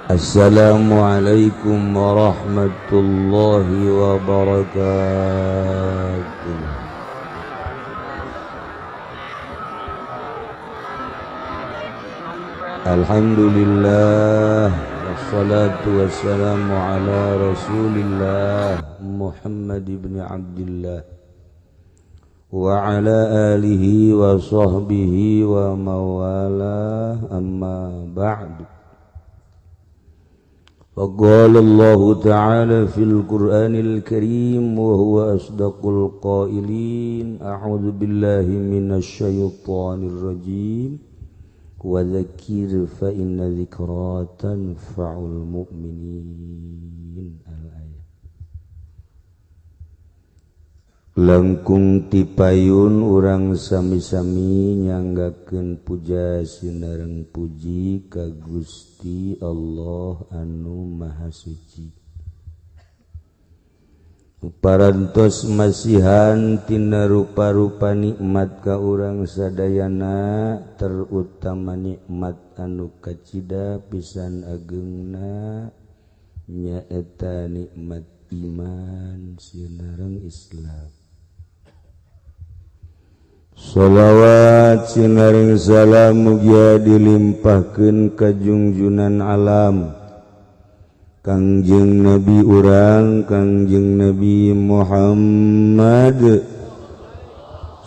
Assalamualaikum warahmatullahi wabarakatuh. Alhamdulillah wassalatu wassalamu ala Rasulillah Muhammad ibn Abdillah wa ala alihi wa sahbihi wa mawalah, amma ba'du. فقال الله تعالى في القرآن الكريم وهو أصدق القائلين أعوذ بالله من الشيطان الرجيم وذكر فإن ذكرى تنفع المؤمنين. الآية. Langkung tipayun urang sami-sami nyanggakeun puja sinareng puji ka Gusti Allah anu Maha Suci. Parantos masihan tina rupa-rupa nikmat ka urang sadayana, terutama nikmat anu kacida pisan agengna nyaeta nikmat iman sinareng Islam. Sholawat sinareng salam mugia dilimpahkeun ka junjunan alam Kangjeng Nabi urang Kangjeng Nabi Muhammad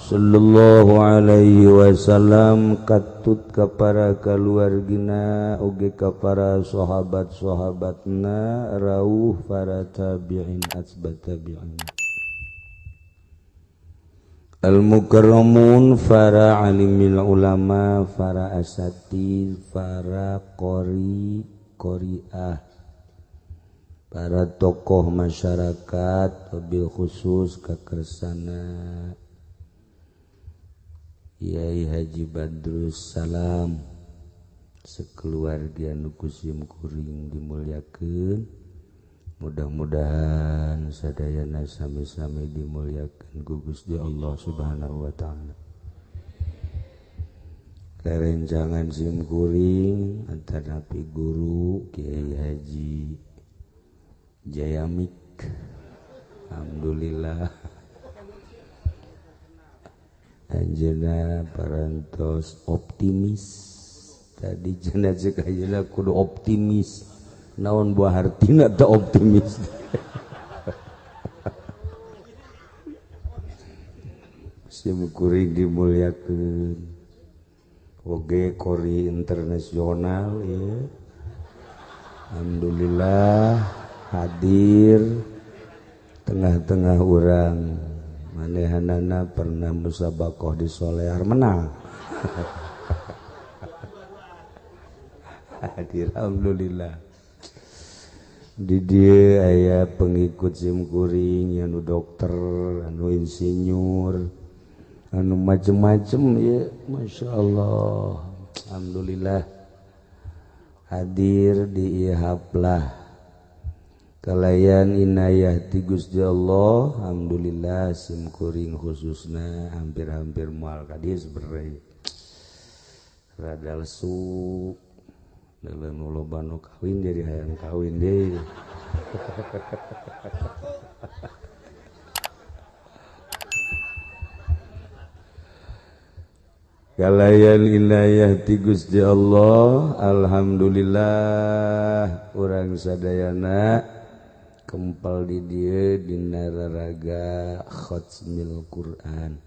sallallahu alaihi wasallam, katut ka para kaluargina oge ka para sahabat-sahabatna, rauh para tabi'in asbat tabi'in, al-mukarramun, para alimil ulama, para asatid, para qori qoriah, para tokoh masyarakat, wabil khusus kakersana Kiai Haji Badrus Salam sekeluarga nu kusim kuring dimuliakeun. Mudah-mudahan sadayana sami-sami dimuliakeun ku Gusti Allah Subhanahu wa taala. Rerencangan sim kuring antara napi guru Kiai Haji Jayamik, alhamdulillah anjeunna parantos optimis. Tadi cenah ceuk ayeuna kudu optimis. Naon buah hartina teu optimis. Sim kuring dimuliakeun oge kori internasional ya. Alhamdulillah hadir tengah-tengah urang manehanana pernah musabaqah di Solear menang. Hadir alhamdulillah. Di dieu aya pengikut sim kuring anu dokter, anu insinyur, anu macem-macem ya, Masya Allah. Alhamdulillah hadir di ihaplah kalayan inayah ti Gusti Allah. Alhamdulillah sim kuring khususna hampir-hampir moal ka dieu sebenarnya rada lesu. Leuleuh loba nu kawin jadi hayang kawin deui. Kalayan inayah ti Gusti Allah, alhamdulillah urang sadayana kempal di dieu dina raraga khatmil Quran.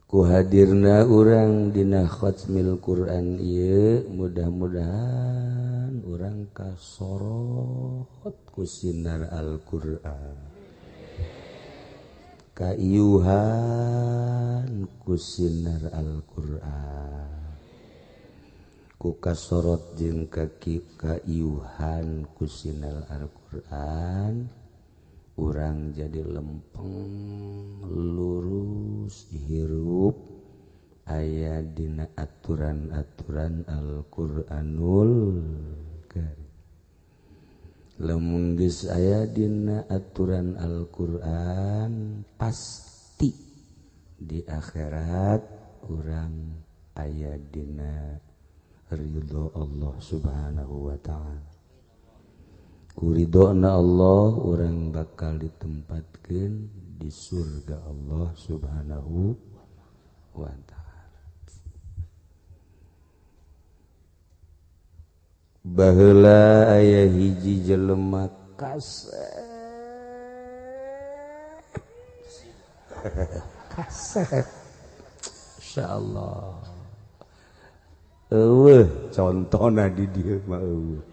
Ku hadirna urang dina khatmil Quran ieu mudah-mudahan urang kasorot ku sinar Al-Qur'an, kaiuhan ku sinar Al-Qur'an, ku kasorot jeung kaiuhan ku sinar Al-Qur'an, urang jadi lempeng lurus hirup aya dina aturan-aturan Al-Qur'anul Karim. Lamun geus aya dina aturan Al-Qur'an pasti di akhirat urang aya dina ridho Allah Subhanahu wa ta'ala. Ku ridhona Allah urang bakal ditempatkeun di surga Allah Subhanahu wa ta'ala. Baheula aya hiji jelema kasep. Kasep. Insyaallah. Eueuh contona di dieu mah eueuh.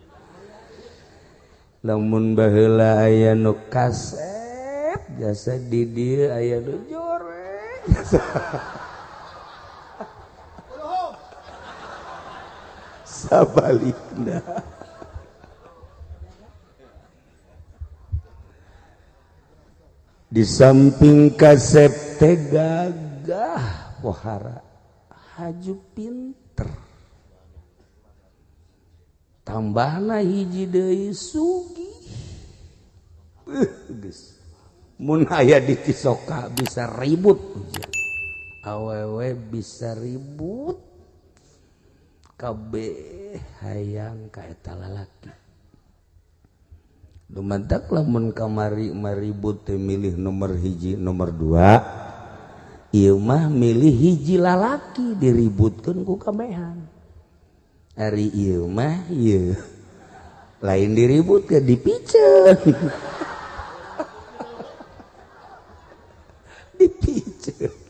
Lamun baheula aya nu kasep jasa di dieu aya nu jorek. Sabalikna. Di samping kasep teh gagah pohara haju pinter. Tambahna hiji deui sugih. Geus. Mun aya di Cisoka bisa ribut. Awewe bisa ribut. Kabeh hayang ka eta lalaki. Lumantak lamun kamari maribut teh milih nomor hiji nomor dua, ieu mah milih hiji lalaki diributkeun ku kabehan. Ari ieu mah ieu lain diributkeun dipiceun. Dipiceun.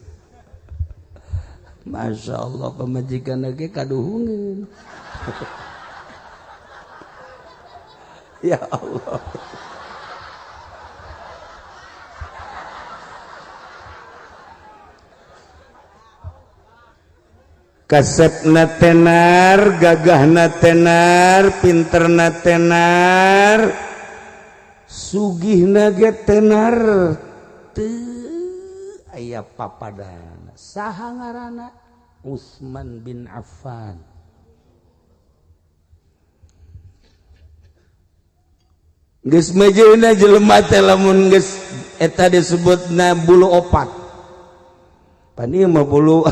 Masya Allah pamajikan ge kaduhungeun. Ya Allah. Kasepna tenar, gagahna tenar, pinterna tenar, sugihna ge tenar. Teu aya papadana. Saha ngaranna? Utsman bin Affan. Geus mejeuna jelema teh lamun geus eta disebutna bulu opat. Pan ieu mah bulu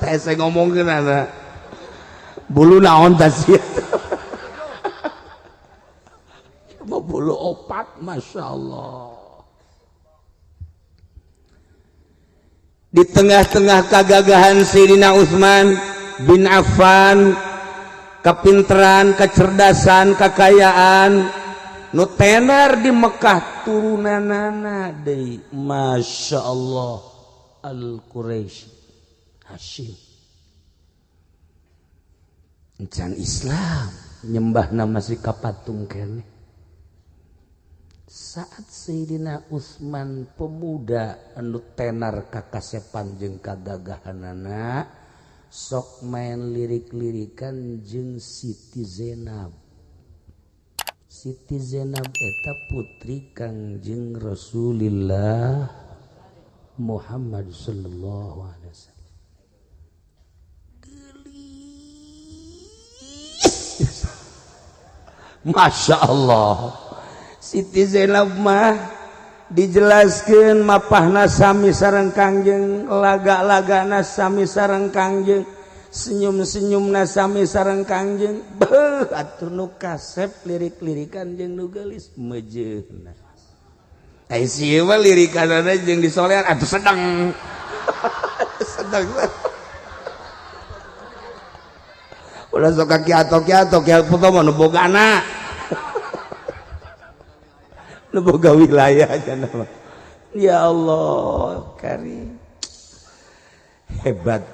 teh saya ngomongkeun ana. Bulu naon tah sia? Mah bulu opat, masyaallah. Di tengah-tengah kagagahan Sayyidina Utsman bin Affan, kepinteran, kecerdasan, kekayaan nu tenar di Mekah turunanana deui, Masya Allah Al-Quraisy Hashim. Encan Islam nyembahna masih kapatung keneh. Saat Sayyidina Utsman pemuda anu tenar kakasepan jeung kagagahanana sok main lirik-lirikan jeung Siti Zainab. Siti Zainab eta putri Kangjeng Rasulillah Muhammad sallallahu alaihi wasallam. Geulis. Masya Allah. Siti Zainab mah dijelaskeun mapahna sami sareng Kangjeng, laga-lagana sami sareng Kangjeng, senyum-senyumna sami sareng Kangjeng. Beuh atuh nu kasep lirik-lirikan jeung nu geulis mejeuna. Ai sieu mah lirikanana jeung disolean atuh sedeng. Sedeng. Ulah sok kiato-kiato kiato mah nu boga anak. Nu boga wilayah cenah mah. Ya Allah, karim. Hebat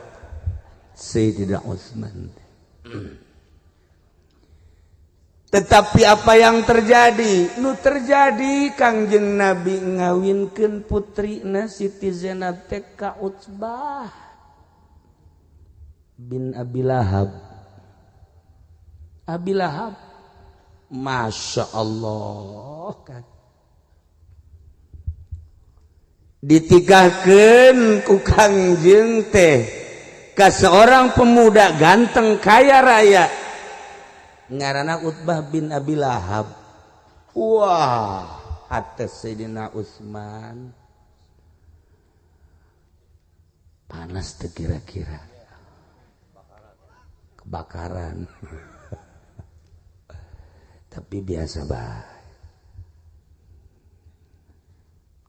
Sayyidina Utsman. Tetapi apa yang terjadi? Nu terjadi Kangjeng Nabi ngawinkeun putrina Siti Zainab teh ka Utsbah bin Abi Lahab. Abi Lahab, Masya Allah kan. Ditikahkeun ku Kangjeng teh ka seorang pemuda ganteng kaya raya ngaranna Utbah bin Abi Lahab. Wah, atas Sayyidina Utsman panas teu kira-kira. Bakaran. Tapi biasa bae.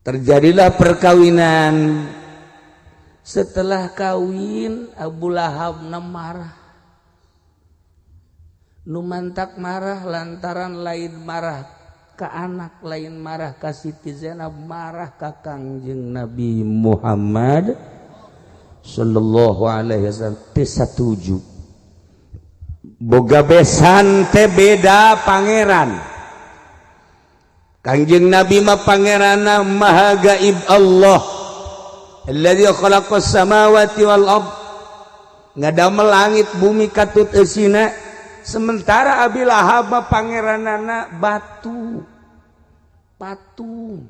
Terjadilah perkawinan. Setelah kawin Abu Lahab marah. Nu mantak marah lantaran lain marah ka anak, lain marah ka Siti Zainab, marah ka Kangjeng Nabi Muhammad sallallahu alaihi wasallam. Teu satuju. Boga besan teh beda pangeran. Kangjeng Nabi mah pangeranna maha gaib Allah. Alladzi khalaqas samawati wal ard. Ngadamel langit bumi katut eusina. Sementara Abi Lahab mah pangeranana batu, patung.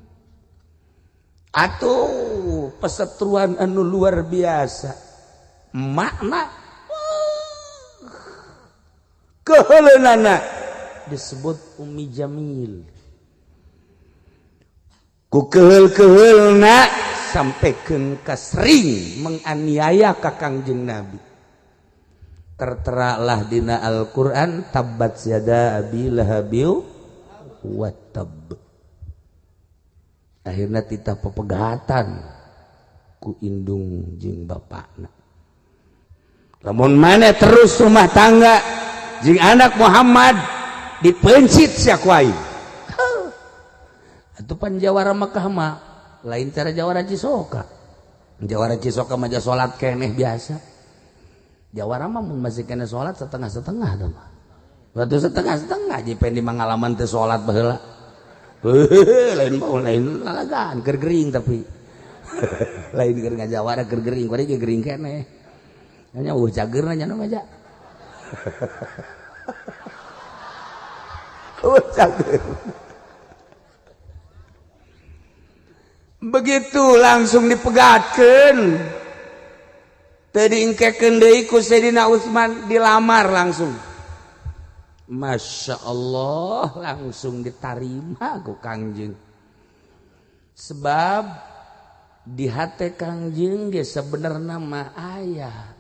Atuh pesetruan anu luar biasa. Makna keheuleunana disebut Umi Jamil. Ku keheul-keheulna sampaikan ka sering menganiaya ka Kangjeng Nabi. Terteralah dina Al-Qur'an tabbat yada abi lahabiu wa tab. Akhirna titah pepegatan ku indung jeung bapakna. Lamun maneh terus rumah tangga jeung anak Muhammad dipencit sia ku aing. Atuh pan jawara Mekah mah lain cara jawara Cisoka. Jawara Cisoka mah salat keneh biasa. Jawara mah mun masih kene salat setengah-setengah tah mah. Batu setengah-setengah jipen di pengalaman teu salat baheula. Lain mau lain lalagan keur gering tapi. Lain keur ngajawara keur gering, kuari ge gering keneh. Nya eueuh cageurna nya nu ngaja. Eueuh cager. Begitu langsung dipegatkeun. Teu diengkekeun deui ku Sayyidina Utsman, dilamar langsung. Masya Allah langsung ditarima ku Kangjeng. Sebab di hati Kangjeng ge sebenarnya mah aya.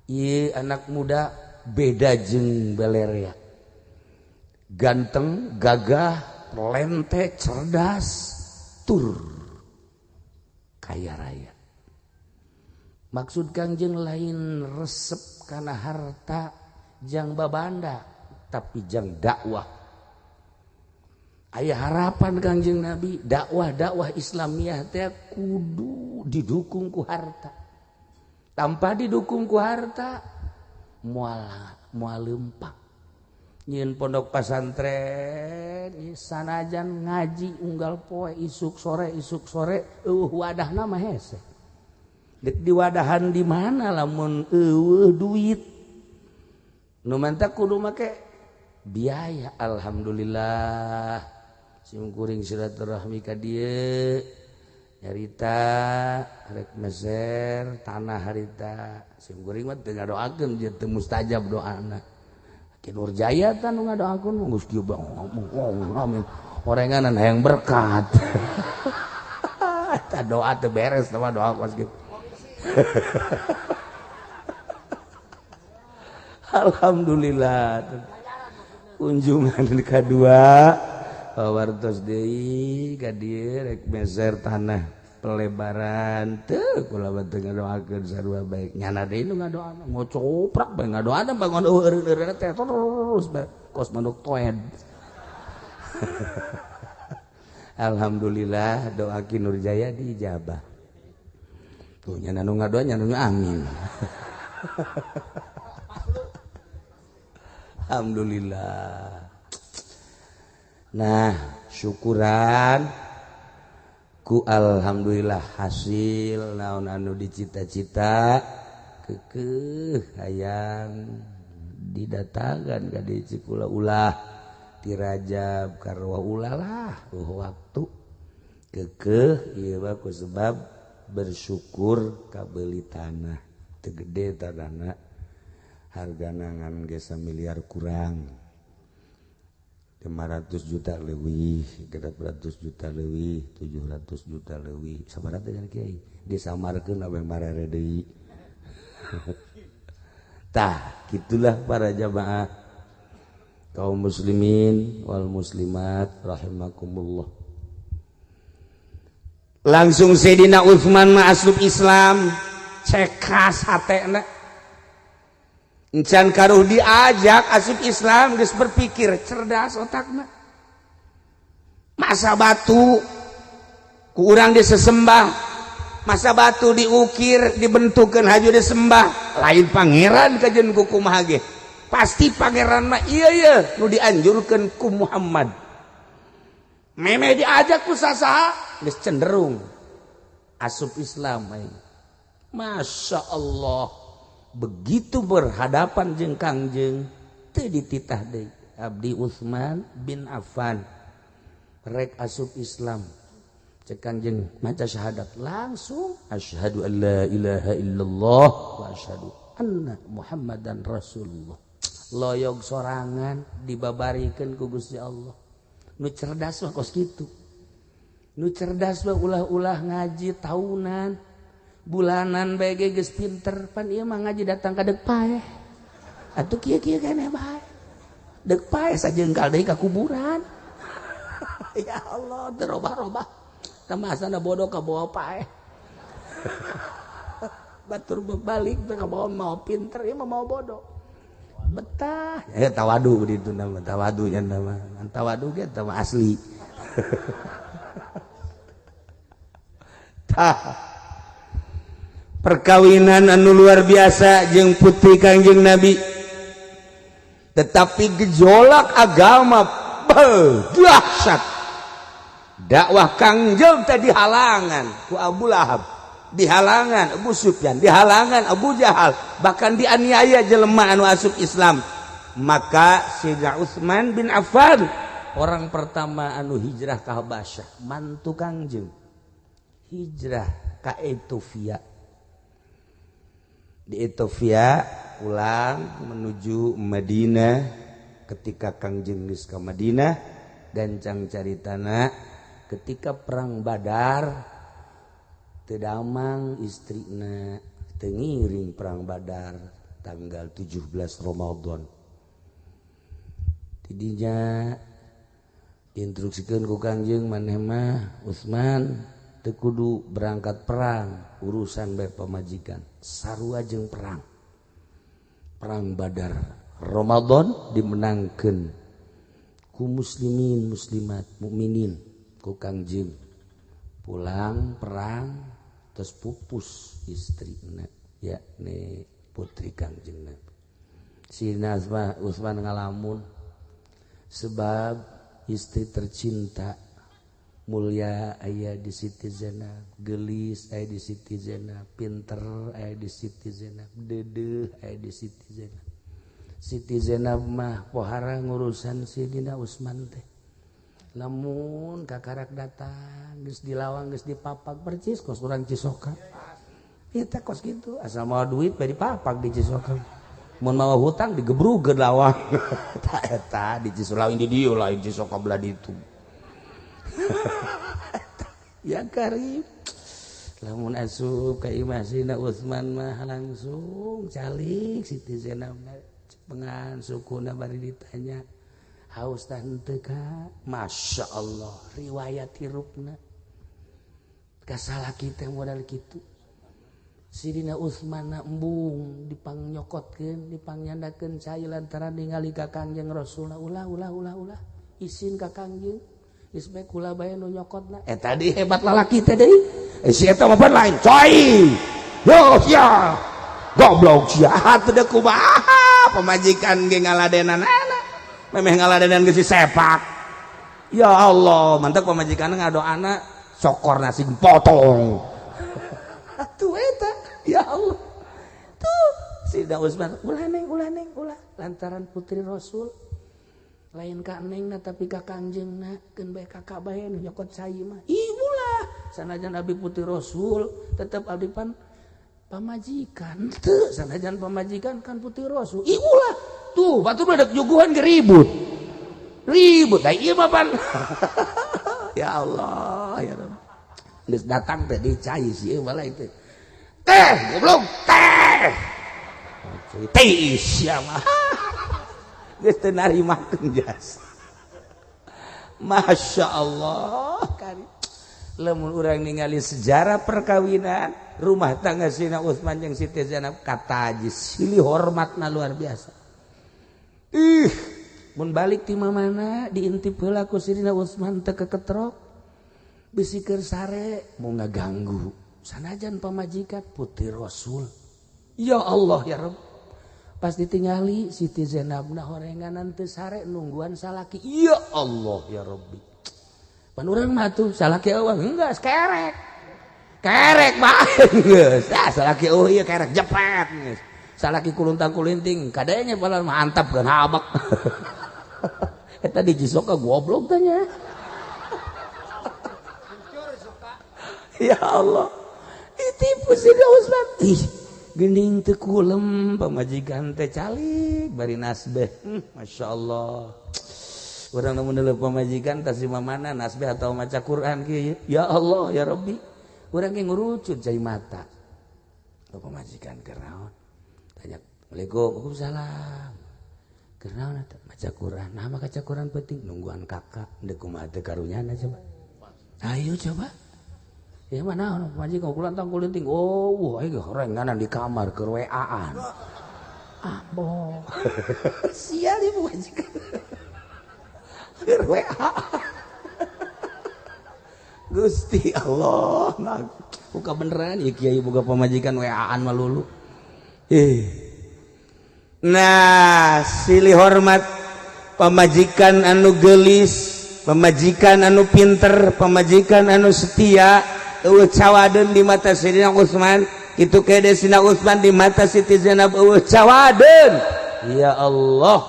Ieu anak muda beda jeung belerea. Ganteng, gagah, lente, cerdas, tur kaya raya. Maksud Kangjeng lain resep kana harta jang babanda, tapi jang dakwah. Aya harapan Kangjeng Nabi, dakwah-dakwah Islamiyah teh kudu didukung ku harta. Tanpa didukung ku harta moal leumpang. Nyieun pondok pasantren sanajan ngaji unggal poe isuk sore eueuh wadahna mah hese. Dek diwadahan di mana lamun eueuh duit. Nu mantak kudu make biaya. Alhamdulillah sim kuring silaturahmi ka dieu nyarita rek meser tanah harita sim kuring mah teu ngadoakeun jeung teu mustajab doana. Ki Nurjaya tan nu ngadoakeun geus kieu bang amin orenganan hayang berkat. Eta doa teu beres mah doa kos kitu. Alhamdulillah kunjungan kedua wartos deui ka dieu rek meser tanah pelebaran teu kula mah teu ngadoakeun sarua baik nyana deui nu ngadoana ngocoprak bae ngadoana bangun eueuh-eureun teh terus bae kos manuk toed. Alhamdulillah doa Ki Nurjaya diijabah. Tuh nyana nu ngadoa nyana nu amin. Alhamdulillah. Nah, syukuran ku alhamdulillah hasil naon anu dicita-cita kekeh hayang didatangkan ka dieu kula ulah ti Rajab karwa ulah lah waktu kekeh ieu mah ku sebab bersyukur kabeuli tanah teu gede tanahna hargana ngan ge samiliar kurang 500 juta leuwih, 300 juta leuwih, 700 juta leuwih. Sabaraha teh kiai? Disamarkeun abeh marere deui. Tah, gitulah para jamaah kaum muslimin wal muslimat rahimakumullah. Langsung Sayyidina Utsman mah asup Islam, cekas hatena. Encan karuh diajak asup Islam geus berpikir cerdas otakna. Masa batu ku urang disesembah, masa batu diukir dibentukkan haju disembah, lain pangeran kajen ku kumaha ge. Pasti pangeran mah iya iya nu dianjurkan ku Muhammad. Meme diajak ku sasaha geus cenderung asup Islam aing. Masya Allah, begitu berhadapan jeung Kangjeng teu dititah deui, "Abdi Utsman bin Affan rek asup Islam." Cek Kangjeng, maca syahadat langsung, "Asyhadu an la ilaha illallah wa asyhadu anna Muhammadan Rasulullah." Loyog sorangan dibabarikeun ku Gusti Allah. Nu cerdas mah kos kitu. Nu cerdas mah ulah-ulah ngaji tahunan, bulanan bae ge geus pinter. Pan ieu mah ngaji datang ka deuk paeh atuh, kieu-kieu keneh bae, deuk paeh sajengkal deui ka kuburan. Ya Allah, teu robah-robah. Tamasana bodoh kabawa paeh, batur balik teu kabawa mau pinter, ieu mah mau bodoh betah. Eh, tawadu di itu nama tawadu nya, nama tawadu ge nama asli. Tah, perkawinan anu luar biasa jeung putri Kangjeng Nabi, tetapi gejolak agama dahsyat. Dakwah Kangjeng tadi halangan ku Abu Lahab, dihalangan Abu Sufyan, dihalangan Abu Jahal, bahkan dianiaya jelema anu asup Islam. Maka Sayyidina Utsman bin Affan orang pertama anu hijrah ke Habasyah, mantu Kangjeng hijrah ke Ethiopia. Di Ethiopia pulang menuju Madinah. Ketika Kangjeng geus ka Madinah, gancang caritana, ketika perang Badar teu damang istrina, teu ngiring perang Badar tanggal 17 Ramadan. Tidinya diinstruksikeun ku Kangjeng, "Maneh mah Utsman teu kudu berangkat perang, urusan bae pamajikan." Sarua jeung perang, perang Badar Ramadan dimenangkeun ku muslimin muslimat mukminin ku Kangjeng. Pulang perang terus pupus istrina, yakni putri Kangjeng Nabi. Sayyidina Utsman ngalamun sebab istri tercinta mulia aya di Siti Zainab, gelis aya di Siti Zainab, pinter aya di Siti Zainab, dedeh aya di Siti Zainab. Siti Zainab mah pohara ngurusan Sayyidina Utsman teh. Lamun kakarak datang geus di lawang geus dipapak percis kos urang Cisoka. Ieu teh kos kitu, asal mawa duit bae dipapak di Cisoka. Mun mawa hutang digebrugeun lawang. Tah, eta di Cisoka lain di dieu, lain Cisoka belah ditu. Ya karib. Lamun asup ka imah Sayyidina Utsman mah langsung calik Siti Zainab cepengan sukuna bari ditanya, "Haus tah henteu ka?" Masya Allah, riwayat hirupna kasalaki teh modal kitu. Sidina Utsman embung dipangnyokotkeun, dipangyandakeun cai lantaran ningali ka Kangjeng Rasulna. "Ulah, ulah, ulah, ulah, isin ka Kangjeng, geus bae kula bae nu nyokotna." Eh, tadi hebat lalaki teh deui. Eh, si eta mah lain coy, yo sia goblok sia, atuh deuk kumaha, pamajikan ge ngaladenan, memeh ngaladenan geus disepak. Ya Allah, mantap pamajikan ngadoana sokor nasi potong atuh eta. Ya Allah, tuh Sayyidina Utsman, "Ulah Neng, ulah Neng, ulah," lantaran putri Rasul, lain ka Neng na tapi ka Kangjeng na, keun bae kakak bae nu nyokot cai mah. Ih, ulah, sanajan abdi putri Rasul tetep abdi pan pamajikan teu, sanajan pamajikan kan putri Rasul. Ih, ulah. Tuh batur mah dek nyuguhan ge ribut ribut. Da ieu mah pan, ya Allah, ya Rabb. Geus datang teh dicai si ieu balai teh, "Teh, goblok teh." Tiis sia mah. Geus teu narimakeun jasa. Masya Allah kari. Lamun urang ningali sejarah perkawinan rumah tangga Sina Utsman jeung Siti Zainab kata silih hormatna luar biasa. Ih, mun balik ti mamana diintip heula ku Sidina Utsman teu keketrok. Bisi keur sare mau ngaganggu. Sanajan pamajikan putri Rasul. Ya Allah ya Rabb. Pas ditingali Siti Zainab na horenganan teu sare nungguan salaki. Ya Allah ya Rabbi. Pan urang mah tuh salaki eueuh enggak kerek. Kerek bae geus. Ah salaki eueuh ieu kerek jepet geus. Salaki kuluntang kulinting kadenya padahal mah antap geun habak. Eta di Cisoka goblok tanya. Ya Allah. Ditipu Siti Utsman. Ih, gening teu kulem pamajikan teh calik bari nasbeh. Masya Allah. Urang lamun deuleu pamajikan tas di mana nasbeh atau maca Quran kieu. Ya Allah ya Rabbi. Urang ge ngurucut cai mata. Pamajikan keur naon? Tanya, "Assalamualaikum." "Waalaikumsalam." Keur naon eta? Maca Quran. Nah, maca Quran penting nungguan kakak deuk kumaha teh karunyana coba. Ayo coba. Ya mana pamajikan kulantang kulinting. Oh, wah ieu horenganan di kamar keur WA-an. Ambo. Sial ieu pamajikan. Keur WA. Gusti Allah, nah, buka beneran ya kiai boga pamajikan WA-an malulu. Nah, silih hormat pamajikan anu gelis, pamajikan anu pinter, pamajikan anu setia, eueuh cawadeun di mata Sidina Utsman, kitu kede Sidina Utsman di mata Siti Zainab eueuh cawadeun. Ya Allah,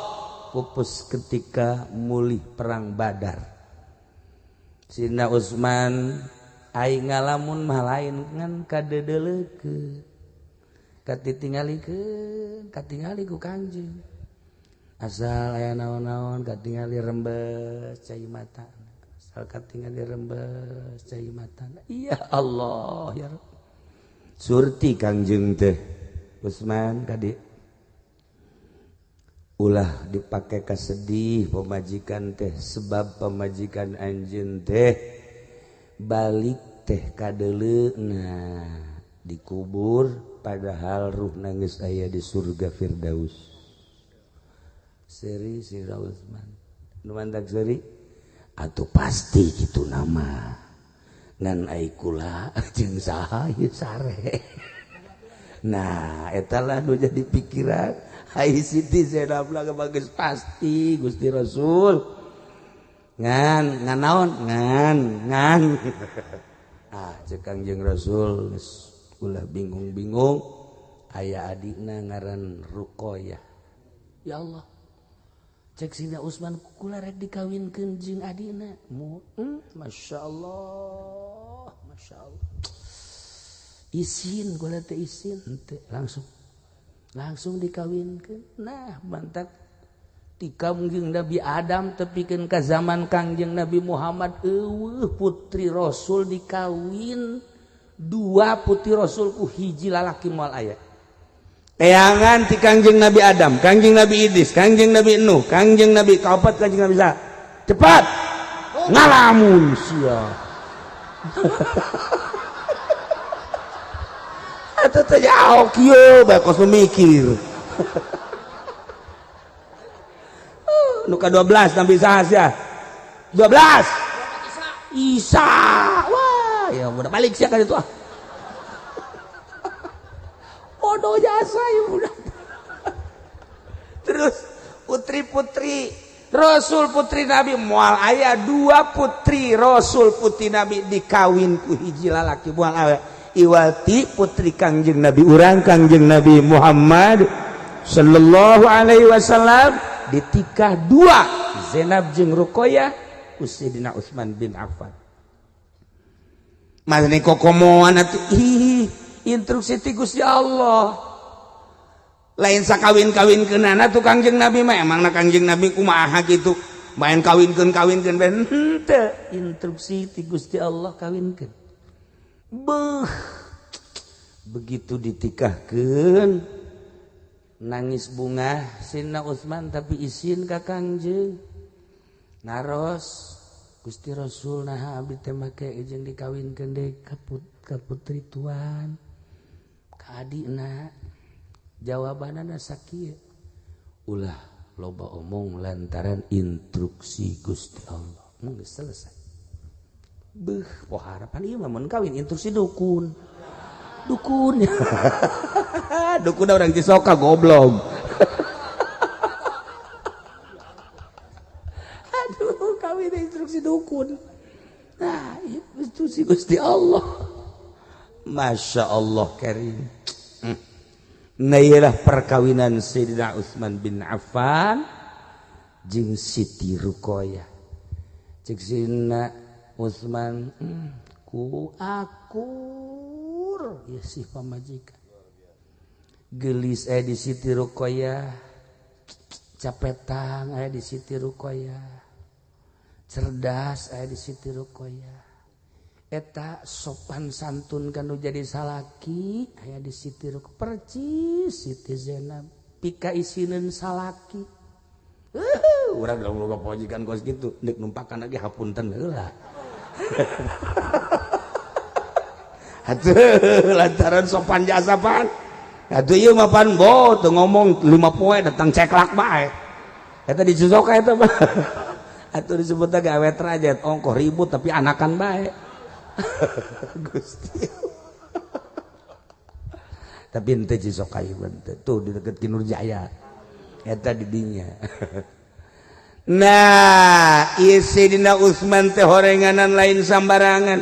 pupus ketika mulih perang Badar. Sidina Utsman aing ngalamun mah lain ngan kadeudeulekeun. Katitingalikeun, katingali ku Kangjeng. Asal aya naon-naon katingali rembes cai mata. Asal katingali rembes cai mata. Ya Allah ya Rabb. Surti Kangjeng teh Utsman kadi ulah dipake kasedih pemajikan teh sebab pemajikan anjeun teh balik teh kadeuleuna dikubur padahal ruh nangis aya di surga Firdaus. Seri Sira Utsman nu mantak seri atuh pasti kitu nama ngan ai kula jeung saha ieu sare. Nah eta lah nu jadi pikiran ai Siti Zainab lah bagus pasti Gusti Rasul ngan ngan naon ngan ngan ah cek Kangjeng Rasul geus ulah bingung-bingung aya adikna ngaran Ruqayyah. Ya Allah cek Sidina Utsman kula rek dikawinkeun jeung adikna. Masya Allah, Masya Allah. Isin kula teh isin henteu langsung dikawinkeun. Nah mantak ti Kangjeng Nabi Adam tepikeun ka zaman Kangjeng Nabi Muhammad eueuh putri Rasul dikawin dua putri Rasul ku hiji lalaki moal aya. Teangan ti Kangjeng Nabi Adam, Kangjeng Nabi Idris, Kangjeng Nabi Nuh, Kangjeng Nabi kaopat Kangjeng Nabi Isa. Cepat ngalamun sia. Eta teh jauh kieu bae kos mikir. Nu ka 12 Nabi saha sia? 12. Isa. Wah, ya udah balik sia ka ditu ah. Bodoh jasa ya udah. Terus putri-putri Rasul putri Nabi moal aya dua putri Rasul putri Nabi dikawin ku hiji lalaki moal aya. Iwati putri Kangjeng Nabi urang Kangjeng Nabi Muhammad sallallahu alaihi wasallam ditikah dua Zainab jeung Ruqayyah ku Sidina Utsman bin Affan. Mazne kokomoan atuh ih instruksi ti Gusti Allah. Lain sakawin-kawinkeunana tuh Kangjeng Nabi mah emangna Kangjeng Nabi kumaha kitu main kawinkeun-kawinkeun bae henteu instruksi ti Gusti Allah kawinkeun. Beuh begitu ditikahkeun Nangis bunga Sina Utsman tapi isin ka Kangjeng. Naros Gusti Rasul nah abdi teh make jeung dikawinkeun deui ka putri tuan. Ka adina jawabanana sakieu. Ulah loba omong lantaran instruksi Gusti Allah. Mun geus selesai. Beuh, poh harapan ieu mah mun kawin instruksi dukun. Dukun. Dukun orang Cisoka goblok. Aduh, kawin instruksi dukun. Nah, instruksi Gusti Allah. Masya Allah karim. Nah, iyalah perkawinan Sayyidina Utsman bin Affan jeung Siti Ruqayyah. Cek Sayyidina Utsman, ku akur ya sih pamajikan. Gelis aya di Siti Ruqayyah, capetang aya di Siti Ruqayyah, cerdas aya di Siti Ruqayyah. Eta sopan santun kanu jadi salaki aya di Siti Ruqayyah, percis Siti Zainab pika isineun salaki. Urang boga pamajikan kos kitu, deuk numpakan lagi hapunten heula. Atuh lantaran sopan jasa pan. Atuh ieu mah pan bo teu ngomong 5 poe datang ceklak bae. Eta di Cisoka eta mah. Atuh disebutna gawe derajat ongkoh ribut tapi anakan bae. Gusti. Tapi henteu Cisoka ieu teh tuh di deket Ki Nurjaya. Eta di dinya. Nah, ieu Sayyidina Utsman teh horenganan lain sambarangan.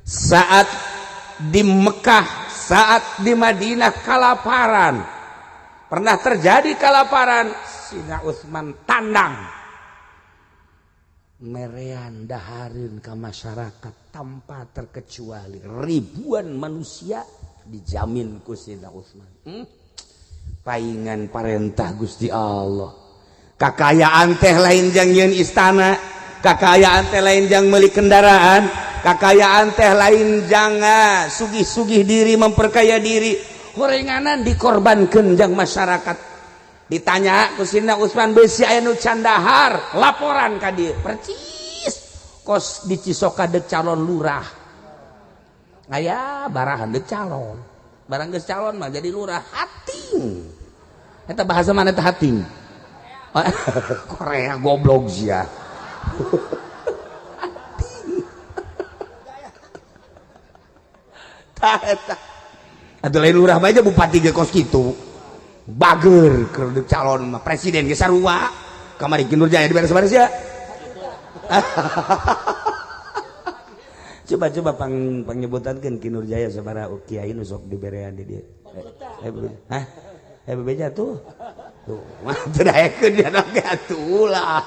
Saat di Mekah, saat di Madinah kalaparan. Pernah terjadi kalaparan, Sayyidina Utsman tandang. Merean dahareun ka masyarakat tanpa terkecuali ribuan manusia dijamin ku Sayyidina Utsman. Paingan parentah Gusti Allah. Kakayaan teh lain jang nyieun istana, kakayaan teh lain jang meuli kendaraan, kakayaan teh lain jang sugih-sugih diri memperkaya diri. Horenganan dikorbankeun jang masyarakat. Ditanya ku Sayyidina Utsman besi aya nu candahar, laporan ka dieu. Percis kos di Cisoka deuk calon lurah. Aya barahan deuk calon. Barang geus calon mah jadi lurah hating. Eta bahasa mana teh hating? Korea goblok sia. Hating. Tah eta. Atuh lain lurah mah aja bupati ge kos kitu. Bager keur calon mah presiden ge sarua. Kamari Ki Nurjaya diberes-beres ya. Coba-coba pangnyebutakeun Ki Nurjaya sabaraha kiai nu sok diberean di dieu. Hah? Bebeja tuh. Tuh, mah teu daekeun dia ge atuh ulah.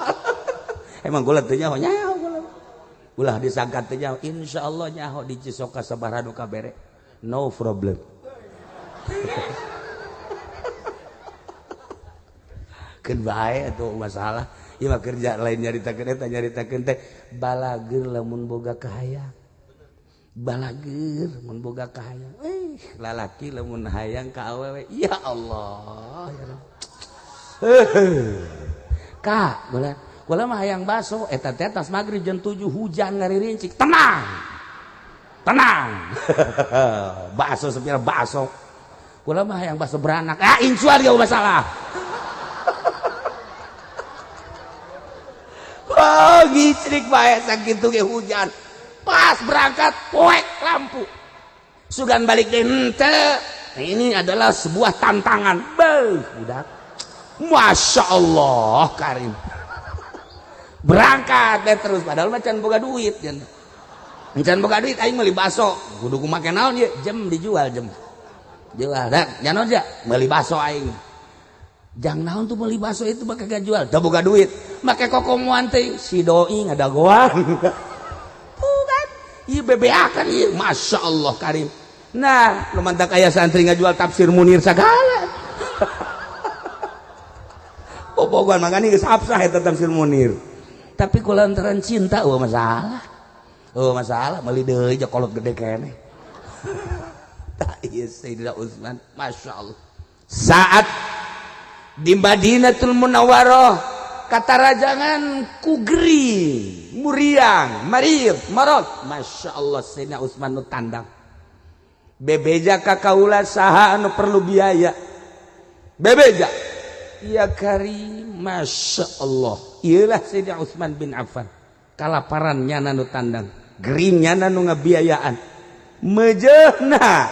Emang gula teu nyaho nyaho gula. Ulah disangka teu nyaho, insyaallah nyaho di Cisoka sabaraha nu kabere. No problem. Keun bae atuh masalah. Ieu mah kerja lain nyaritakeun eta nyaritakeun teh balager lamun boga kahayang. Balager mun boga kahayang. Lalaki lamun hayang ka awewe ya Allah ya Rabb. Kak, kula mah hayang baso eta teh tas magrib jam 7 hujan ngaririncik. Tenang. Tenang. Baso sepira baso. Kula mah hayang baso beranak. Ah, incuan gak masalah. Oh, gicrik bae sakitu ge hujan. Pas berangkat poek lampu. Sugan balik deh henteu. Ini adalah sebuah tantangan. Beuh, budak. Masya Allah karim. Berangkat deh terus padahal mah can boga duit can. Can boga duit aing meuli baso. Kudu kumake naon ieu? Jem dijual jem. Jual dak nyanon ja meuli baso aing. Jang naon tuh meuli baso itu mah kagak jual, teu boga duit. Make kokomoan teh si doi ngadagoan. Tuh kan, ieu BBA kan ieu. Masya Allah karim. Nah, lu mantak aya santri ngajual tafsir Munir sagala. Bobogohan makanya geus absah eta tafsir Munir. Tapi kulantaran cinta eueuh masalah. Eueuh masalah meuli deui kolot gede keneh. Tah ieu Sayyidina Utsman, Masya Allah. Saat di Madinatul Munawwarah katarajangan ku gering, muriang, marid, marot. Masya Allah, Sayyidina Utsman nu tandang. Bebeja ka kaula saha anu perlu biaya. Bebeja. Ya Karim, Masya Allah. Iyalah Sayyidina Utsman bin Affan. Kalaparan nyana nu tandang, gering nyana nu ngabiayaan. Mejehna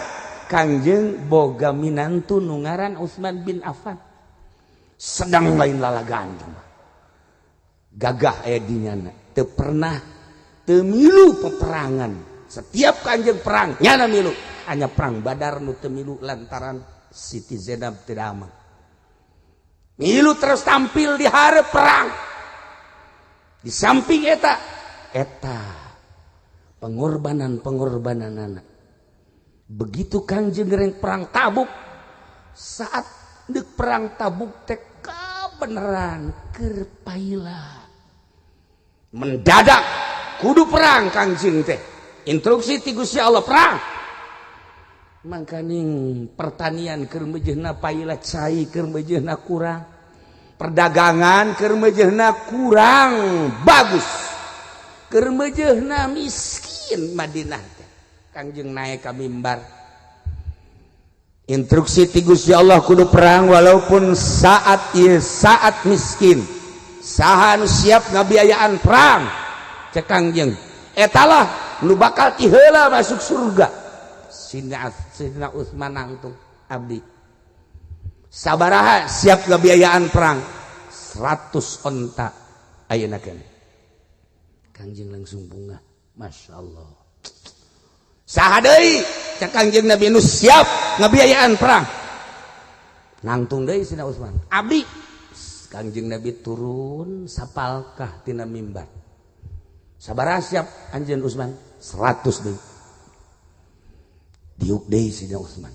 Kangjeng boga minantu nu ngaran Utsman bin Affan. Sedang lain lalagaan gagah aya di nyana. Teu pernah teu milu peperangan. Setiap Kangjeng perang nyana milu. Hanya perang Badar nu teu milu lantaran Siti Zainab tidak aman. Milu terus tampil di hari perang. Di samping eta eta pengorbanan-pengorbanan anak. Begitu Kangjeng reng perang Tabuk, saat dek perang Tabuk teh kebenaran keur paila. Mendadak kudu perang Kangjeng teh. Instruksi ti Gusti Allah perang. Mangkaning pertanian keur mejehna paila, cai keur mejehna kurang. Perdagangan keur mejehna kurang bagus. Keur mejehna miskin Madinah teh. Kangjeng naik ka mimbar. Instruksi ti Gusti Allah kudu perang walaupun saat ieu saat miskin. Saha nu siap ngabiayaan perang? Cek Kangjeng. Etalah nu bakal ti heula masuk surga. Sidina Utsman nangtung, abdi. Sabaraha siap ngabiayaan perang? 100 onta ayeuna keneh. Kangjeng langsung bunga. Masya Allah. Saha deui? Cek Kangjeng Nabi nu siap ngabiayaan perang. Nangtung deui Sidina Utsman. Abdi. Kangjeng Nabi turun sapalkah tina mimbar. Sabaraha siap anjeun Utsman? 100 deui. Diuk deui Sidina Utsman.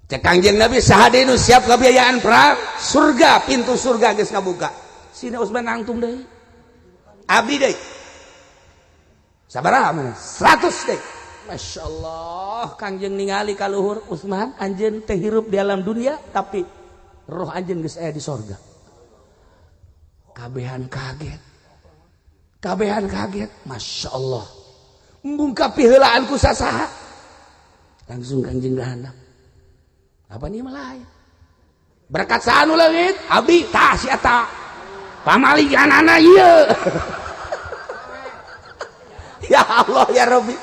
Cek Kangjeng Nabi saha deui nu siap ngabiayaan perang? Surga, pintu surga geus ngabuka. Sidina Utsman nangtung deui. Abdi deui. Sabaraha mana? 100 deui. Masya Allah, Kangjeng ningali ka luhur, Utsman anjeun teh hirup di alam dunia tapi roh anjeun geus aya di sorga. Kabehan kaget. Kabehan kaget. Masya Allah. Embung kapiheulaan ku sasaha. Langsung Kangjeng gahandap. Apa nih malah? Berkat saha nu leungit? Abdi tah si eta. Pamalikanana ieu. Ya Allah ya Rabbi.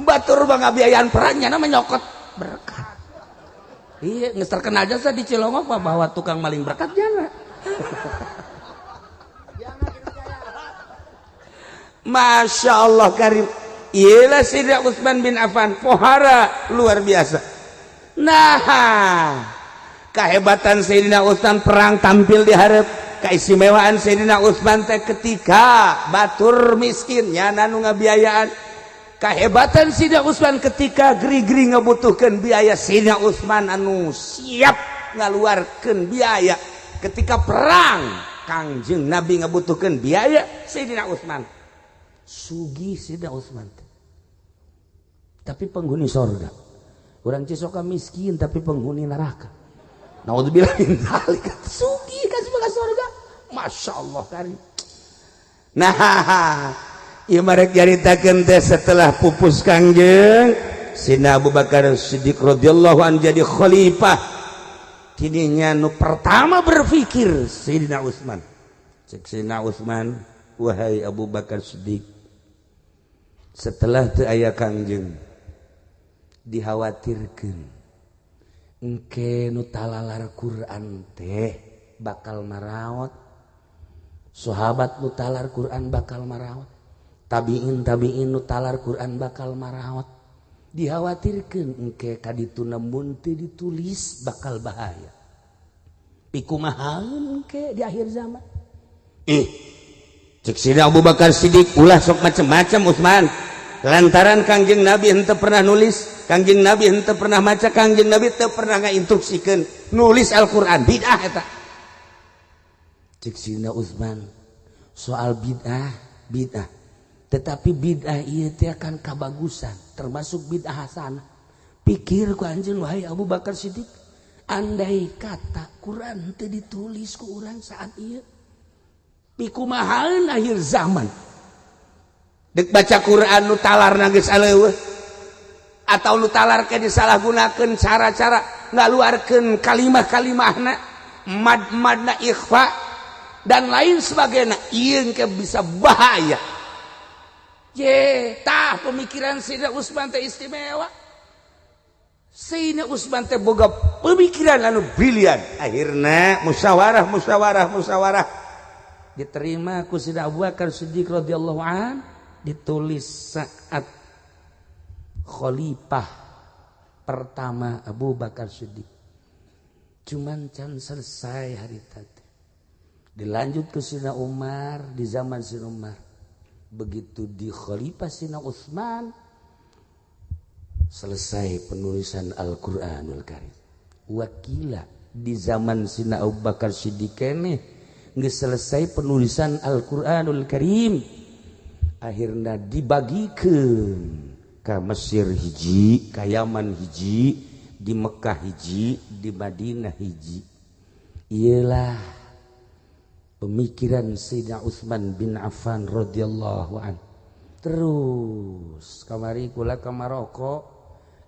Batur mah ngabiayaan perangnya nama nyokot berkat. Iya, geus terkenal jasa di Cilongok mah bahwa tukang maling berkat jana. Masya Allah Karim. Iyalah Sayyidina Utsman bin Affan pohara luar biasa. Nah, kehebatan Sayyidina Utsman perang tampil di hareup. Keistimewaan Sayyidina Utsman teh ketika batur miskin nyana nu ngabiayaan. Kehebatan Sayyidina Utsman ketika geri-geri ngabutuhkeun biaya, Sayyidina Utsman anu siap ngaluarkeun biaya. Ketika perang Kangjeng Nabi ngabutuhkeun biaya, Sayyidina Utsman sugih. Sayyidina Utsman teh tapi penghuni sorga. Orang Cisoka miskin tapi penghuni neraka. Naudzubillah min dzalik. Sugih kasih ka sorga. Masya Allah karim. Nah, ieu marek nyaritakeun teh setelah pupus Kangjeng, Sayyidina Abu Bakar Siddiq radhiyallahu an jadi khalifah. Kininya nu pertama berpikir Sayyidina Utsman. Cek Sayyidina Utsman, wahai Abu Bakar Siddiq, setelah teu aya Kangjeng dikhawatirkeun engke nu talalar Quran teh bakal maraot, sahabat nu talar Quran bakal maraot, tabiin tabiin nu talar Quran bakal maraot. Dikhawatirkeun engke kaditu mun teu ditulis bakal bahaya. Pikumahaeun engke di akhir zaman? Ih, cek Sayyidina Abu Bakar Siddiq, ulah sok macem-macem Utsman, lantaran Kangjeng Nabi henteu pernah nulis, Kangjeng Nabi henteu pernah maca, Kangjeng Nabi teu pernah ngainstruksikeun nulis Al-Qur'an, bid'ah eta. Cek Sayyidina Utsman, soal bid'ah bid'ah, tetapi bid'ah ieu teh akan kabagusan, termasuk bid'ah hasanah. Pikir ku anjeun, wahai Abu Bakar Siddiq. Andai kata Quran teu ditulis ku urang saat ieu pikumahaeun akhir zaman. Dek baca Quran nu talarna geus aleueuh atau nu talar ke disalahgunakeun cara-cara ngaluarkeun kalimah-kalimahna mad-madna ikhfa dan lain sebagainya, ieu ke bisa bahaya. Ye, tah pemikiran Sayyidina Utsman teh istimewa. Sayyidina Utsman teh boga pemikiran anu brilian. Akhirna musyawarah musyawarah musyawarah diterima ku Sayyidina Abu Bakar Siddiq radhiyallahu an, ditulis saat khalifah pertama Abu Bakar Siddiq. Cuman can selesai hari tadi. Dilanjut ke Sayyidina Umar di zaman Sayyidina Umar. Begitu di khalifah Sayyidina Utsman selesai penulisan Al-Qur'anul Karim. Wakila di zaman Sayyidina Abu Bakar Siddiq keneh geus selesai penulisan Al-Qur'anul Karim. Akhirna dibagikeun ka Mesir hiji, ka Yaman hiji, di Mekah hiji, di Madinah hiji. Iyalah pemikiran Sayyidina Utsman bin Affan radhiyallahu an. Terus kamari kula ka Maroko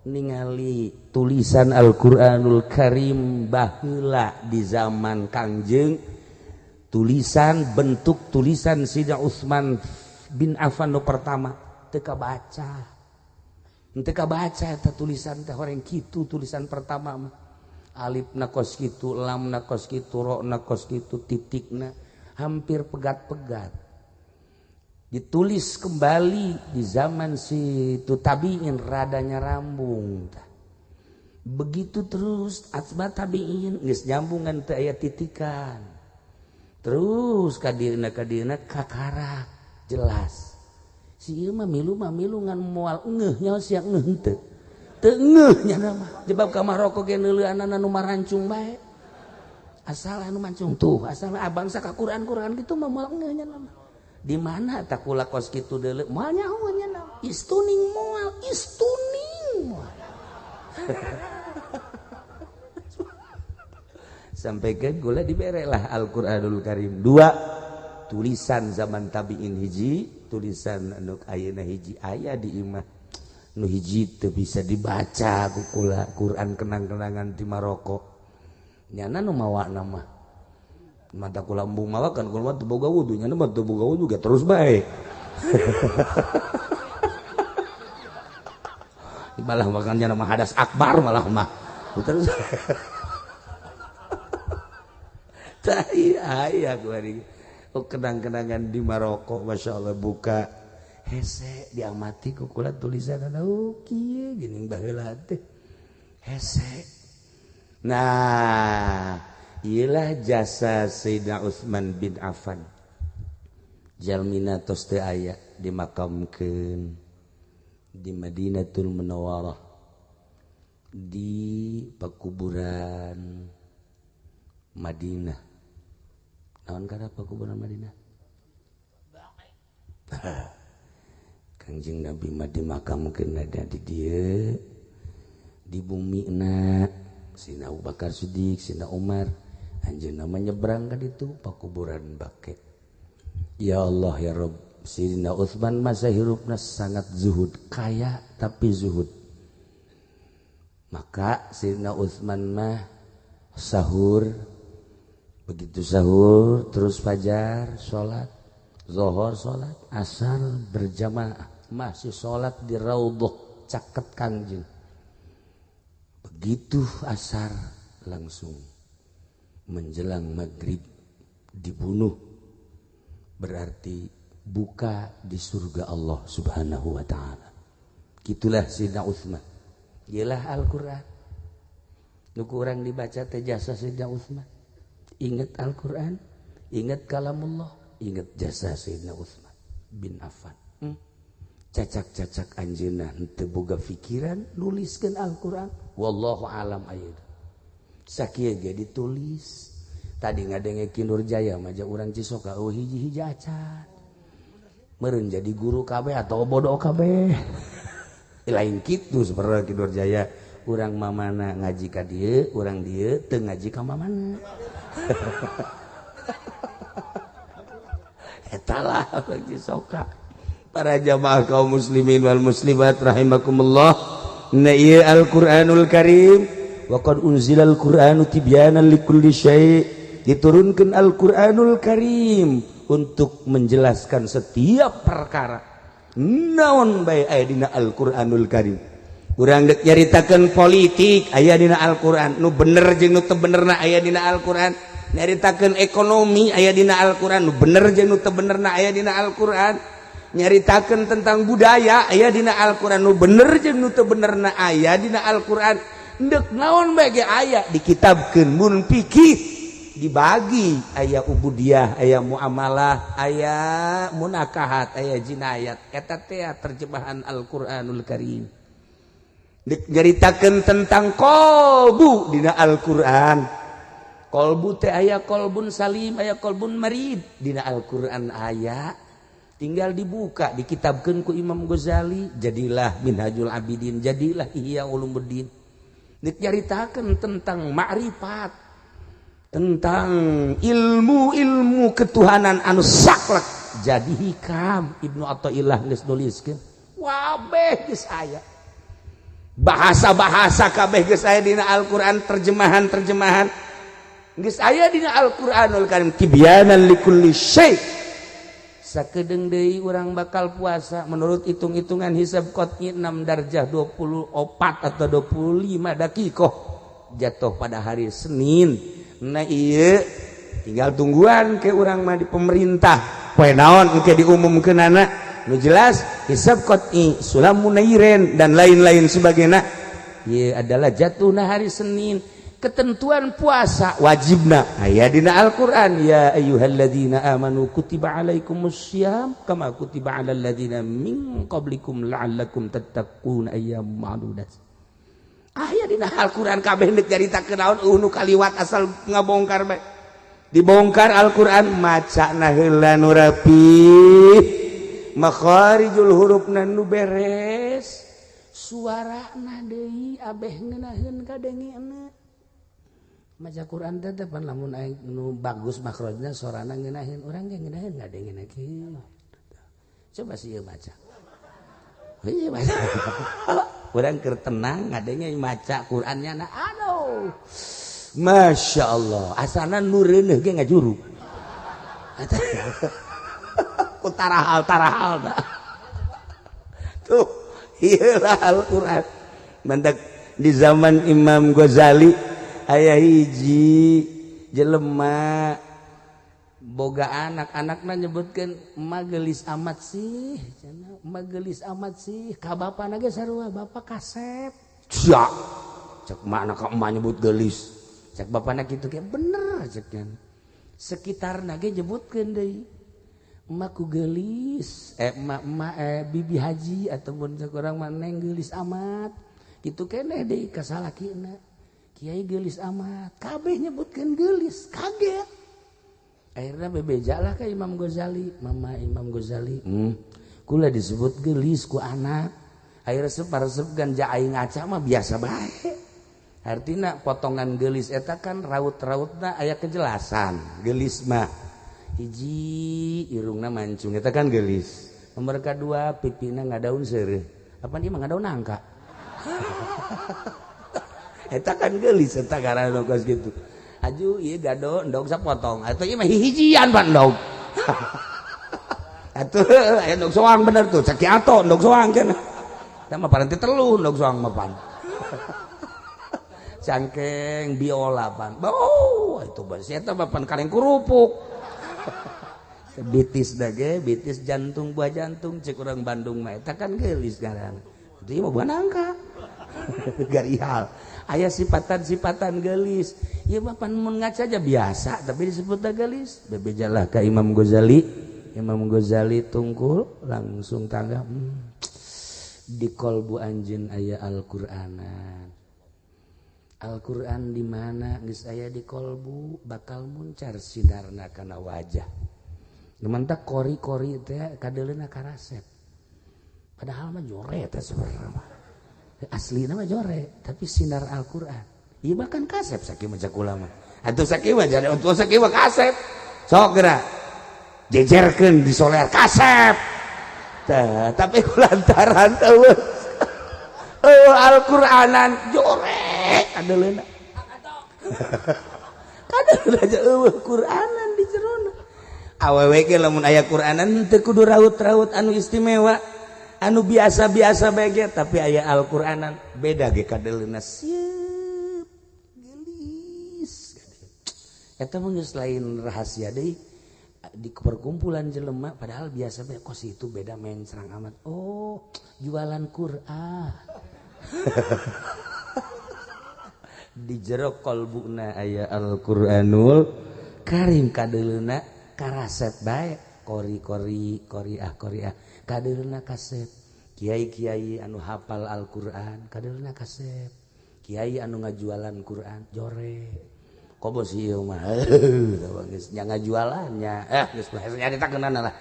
ningali tulisan Al-Qur'anul Karim baheula di zaman Kangjeng, tulisan bentuk tulisan Sayyidina Utsman bin Affan nu pertama teu kabaca. Teu kabaca eta tulisan teh horeng kitu tulisan pertama mah. Alifna kos kitu, lamna kos kitu, rokna kos kitu, titikna hampir pegat-pegat. Ditulis kembali di zaman si tu tabiin radanya rambung. Begitu terus atba tabiin geus nyambungan teu aya titikan. Terus kadirna kadirna kakarak jelas. Si ieu mah milu ngan moal ngeuh nyaho sia ngeuh henteu. Teu ngeuh nya mah. Sebab ka Maroko ge neuleuanana nu marancung bae. Asal anu mancung tuh, asal abangsa ka Quran-Quran kitu mah moal ngeuh nya mah. Di mana tak kula kos kitu deuleu moal nyaho nya mah. Istuning moal, istuning moal. Sampai ke gula diberelah Al-Qur'anul Karim. Dua tulisan zaman tabiin hiji, tulisan anu ayeuna hiji aya di imah. Nu hiji teu bisa dibaca ku kula Quran kenang-kenangan di Maroko. Nyana nu mawa nama. Mata kula embung mawa kan kula mah teu boga wudu, nyana mah teu boga wudu ge terus bae. Malah makan nyana mah hadas akbar malah mah. Terus tai aya kuari. Oh kenang-kenangan di Maroko Masya Allah buka hese diamati ku kula tulisan oh kieu geuning baheula teh hese. Nah, iyalah jasa Sayyidina Utsman bin Affan. Jalmina tos teu aya dimakamkeun di Madinatul Munawwarah di pekuburan Madinah. Naon kana pekuburan Madinah? Kangjeng Nabi mah dimakamkeun ada di dieu di bumina Sina Abu Bakar Siddiq, Sina Umar, anjeunna mah nyebrang ka ditu pakuburan Baqi. Ya Allah ya Rabb, Sayyidina Utsman masa hirupna sangat zuhud, kaya tapi zuhud. Maka Sayyidina Utsman mah sahur, begitu sahur terus fajar salat, zuhur salat, asar berjamaah, masih salat di raudhah caket Kangjeng. Begitu asar langsung menjelang maghrib dibunuh, berarti buka di surga Allah Subhanahu wa taala. Gitulah Sayyidina Utsman. Iyalah Al-Qur'an. Nu kurang dibaca teh jasa Sayyidina Utsman. Ingat Al-Qur'an, ingat kalamullah, ingat jasa Sayyidina Utsman bin Affan. Cacak-cacak anjeunna henteu boga pikiran nuliskeun Al-Qur'an. Wallahu alam ayeuna. Sakieu ge ditulis. Tadi ngadenge Ki Nurjaya mah urang Cisoka eueuh hiji-hiji acan. Meureun jadi guru kabeh atau bodoh kabeh. Lain kitu sebenarnya Ki Nurjaya Urang mamana ngaji ka dieu, urang dieu teu ngaji ka mamana. Eta lah urang Cisoka. Para jamaah kaum muslimin wal muslimat rahimakumullah. Na ieu Al-Qur'anul Karim, wa qad unzilal Qur'anu tibyanan likulli syai'. Diturunkan Al-Qur'anul Karim untuk menjelaskan setiap perkara. Naon bae aya dina Al-Qur'anul Karim. Urang dek nyaritakeun politik aya dina Al-Qur'an, nu bener jeung nu teu benerna aya dina Al-Qur'an. Nyaritakeun ekonomi aya dina Al-Qur'an, nu bener jeung nu teu benerna aya dina Al-Qur'an. Nyaritakeun tentang budaya aya dina Al-Qur'an, nu bener jeung nu teu benerna aya dina Al-Qur'an. Ndek naon bae ge aya dikitabkeun. Mun fikih dibagi aya ubudiyah, aya muamalah, aya munakahat, aya jinayat. Eta teh terjemahan Al-Qur'anul Karim. Nyaritakeun tentang kolbu dina Al-Qur'an. Kolbu teh aya kolbun salim, aya kolbun marid dina Al-Qur'an aya. Tinggal dibuka, dikitabkeun ku Imam Ghazali, jadilah Minhajul Abidin, jadilah Ihya Ulumuddin. Nyaritakeun tentang ma'rifat, tentang ilmu-ilmu ketuhanan anu saklek, jadi hikam Ibnu Athaillah geus nuliskeun. Wabeh geus aya. Bahasa-bahasa kabeh geus aya dina Al-Qur'an, terjemahan-terjemahan geus aya dina Al-Qur'anul Karim, tibyanan likulli syai'. Sakedeung deui urang bakal puasa, menurut hitung-hitungan hisab qot'i 6 darjah 24 atau 25 dakikoh jatuh pada hari Senin. Nah iya, tinggal tungguan ke urang mah di pemerintah poe naon engke diumumkeunana. Nu jelas hisab qot'i sulam munairen dan lain-lain sebagainya ieu adalah jatuhna hari Senin. Ketentuan puasa wajibna aya dina Al-Qur'an, ya ayyuhalladzina amanu kutiba alaikumussyiyam kama kutiba alal ladzina min qablikum la'allakum tattaqun ayyam ma'dudat. Aya dina Al-Qur'an kabeh. Deuk nyaritakeun naon nu kaliwat asal ngabongkar bae. Dibongkar Al-Qur'an, macana heula nu rapi, makharijul hurufna nu beres, suarana deui abeh ngeunaheun kadengena. Maca Quran teh teh pan lamun aing nu bagus makhrajna, sorana ngeunaheun, urang ge ngeunaheun ngadengena kieu. Coba sih ieu maca. Ieu maca. Urang keur tenang ngadenge maca Qur'annya na, aduh. Masya Allah, asana nu reuneuh ge ngajuru. Ku tarahal-tarahal dah. Tuh, ieu lah Al-Qur'an. Mantak di zaman Imam Ghazali aya hiji jelema boga anak, anakna nyebutkeun, "Emak gelis amat sih," cenah, "emak gelis amat sih." Ka bapana ge sarua, "Bapak kasep." Sia, cek mana ka emak nyebut gelis? Cek bapana kitu ge bener cek nya. Sekitarna ge nyebutkeun deui, "Emak ku gelis, emak emak bibi haji ataupun cek urang mah neng gelis amat." Kitu keneh deui ka salakina, "Kiai gelis amat." Kabeh nyebutkeun gelis, kaget. Akhirnya bebeja lah ke Imam Ghazali, "Mama Imam Ghazali, kula disebut gelis ku anak." Akhirnya resep resep ganja aing ngaca mah biasa bae. Artinya potongan gelis eta kan raut-rautna aya kejelasan. Gelis mah hiji irungna mancung, eta kan gelis. Nomor kedua pipina ngadaun seureuh. Apa dia mah ngadaun nangka? Eta kan gelis eta karena kos gitu. Aju ieu gado endog sapotong atuh, ieu mah hihijian pan endog. Atuh aya endog soang bener tuh, cek ato endog soang cenah. Eta mah paranti telu endog soang mah pan. Cangkeng biola pan. Oh, itu basi eta mah pan kaleng kerupuk. Bitis dage, bitis jantung, buah jantung cek urang Bandung mah, eta kan geulis ngaranna. Itu mah buah nangka. Garihal. Aya sifatan-sifatan gelis. Ieu mah pan mun ngaca aja biasa tapi disebut gelis. Bebejalah ka Imam Ghazali. Imam Ghazali tungkul langsung tangga, di kolbu anjeun aya Al-Qur'anan. Al-Qur'an di mana geus aya di kolbu bakal muncar sinarna kana wajah. Mantak kori-kori teh kadeuleuna karasep. Padahal mah nyore teh sebenarnya mah. Asli nama jore tapi sinar Al-Qur'an. Ieu bahkan kasep sakieu mah cak ulama. Atuh sakieu mah jadi untuk sakieu mah kasep. Sok geura jejerkeun di soler kasep. Tah, tapi lantaran eueuh Al-Qur'anan jore kadeleuna. Kadeleuna aja eueuh Qur'anan di jerona. Awewe ge lamun aya Qur'anan teu kudu raut-raut anu istimewa. Anu biasa-biasa bae ge tapi aya Al-Qur'anan beda ge kadeleuna sieup geulis. Eta mah geus lain rahasia deui di perkumpulan jelema padahal biasa bae kos itu beda mencrang amat. Oh, jualan Qur'an. Di jero kolbuna aya Al-Qur'anul Karim kadeleuna karasep bae kori-kori koriah koriah kadeulna kasep. Kiai-kiai anu hafal Al-Qur'an kadeulna kasep. Kiai anu ngajualan Qur'an jore. Komo si ieu mah geus nya ngajualannya geus bae nyaritakeunana lah.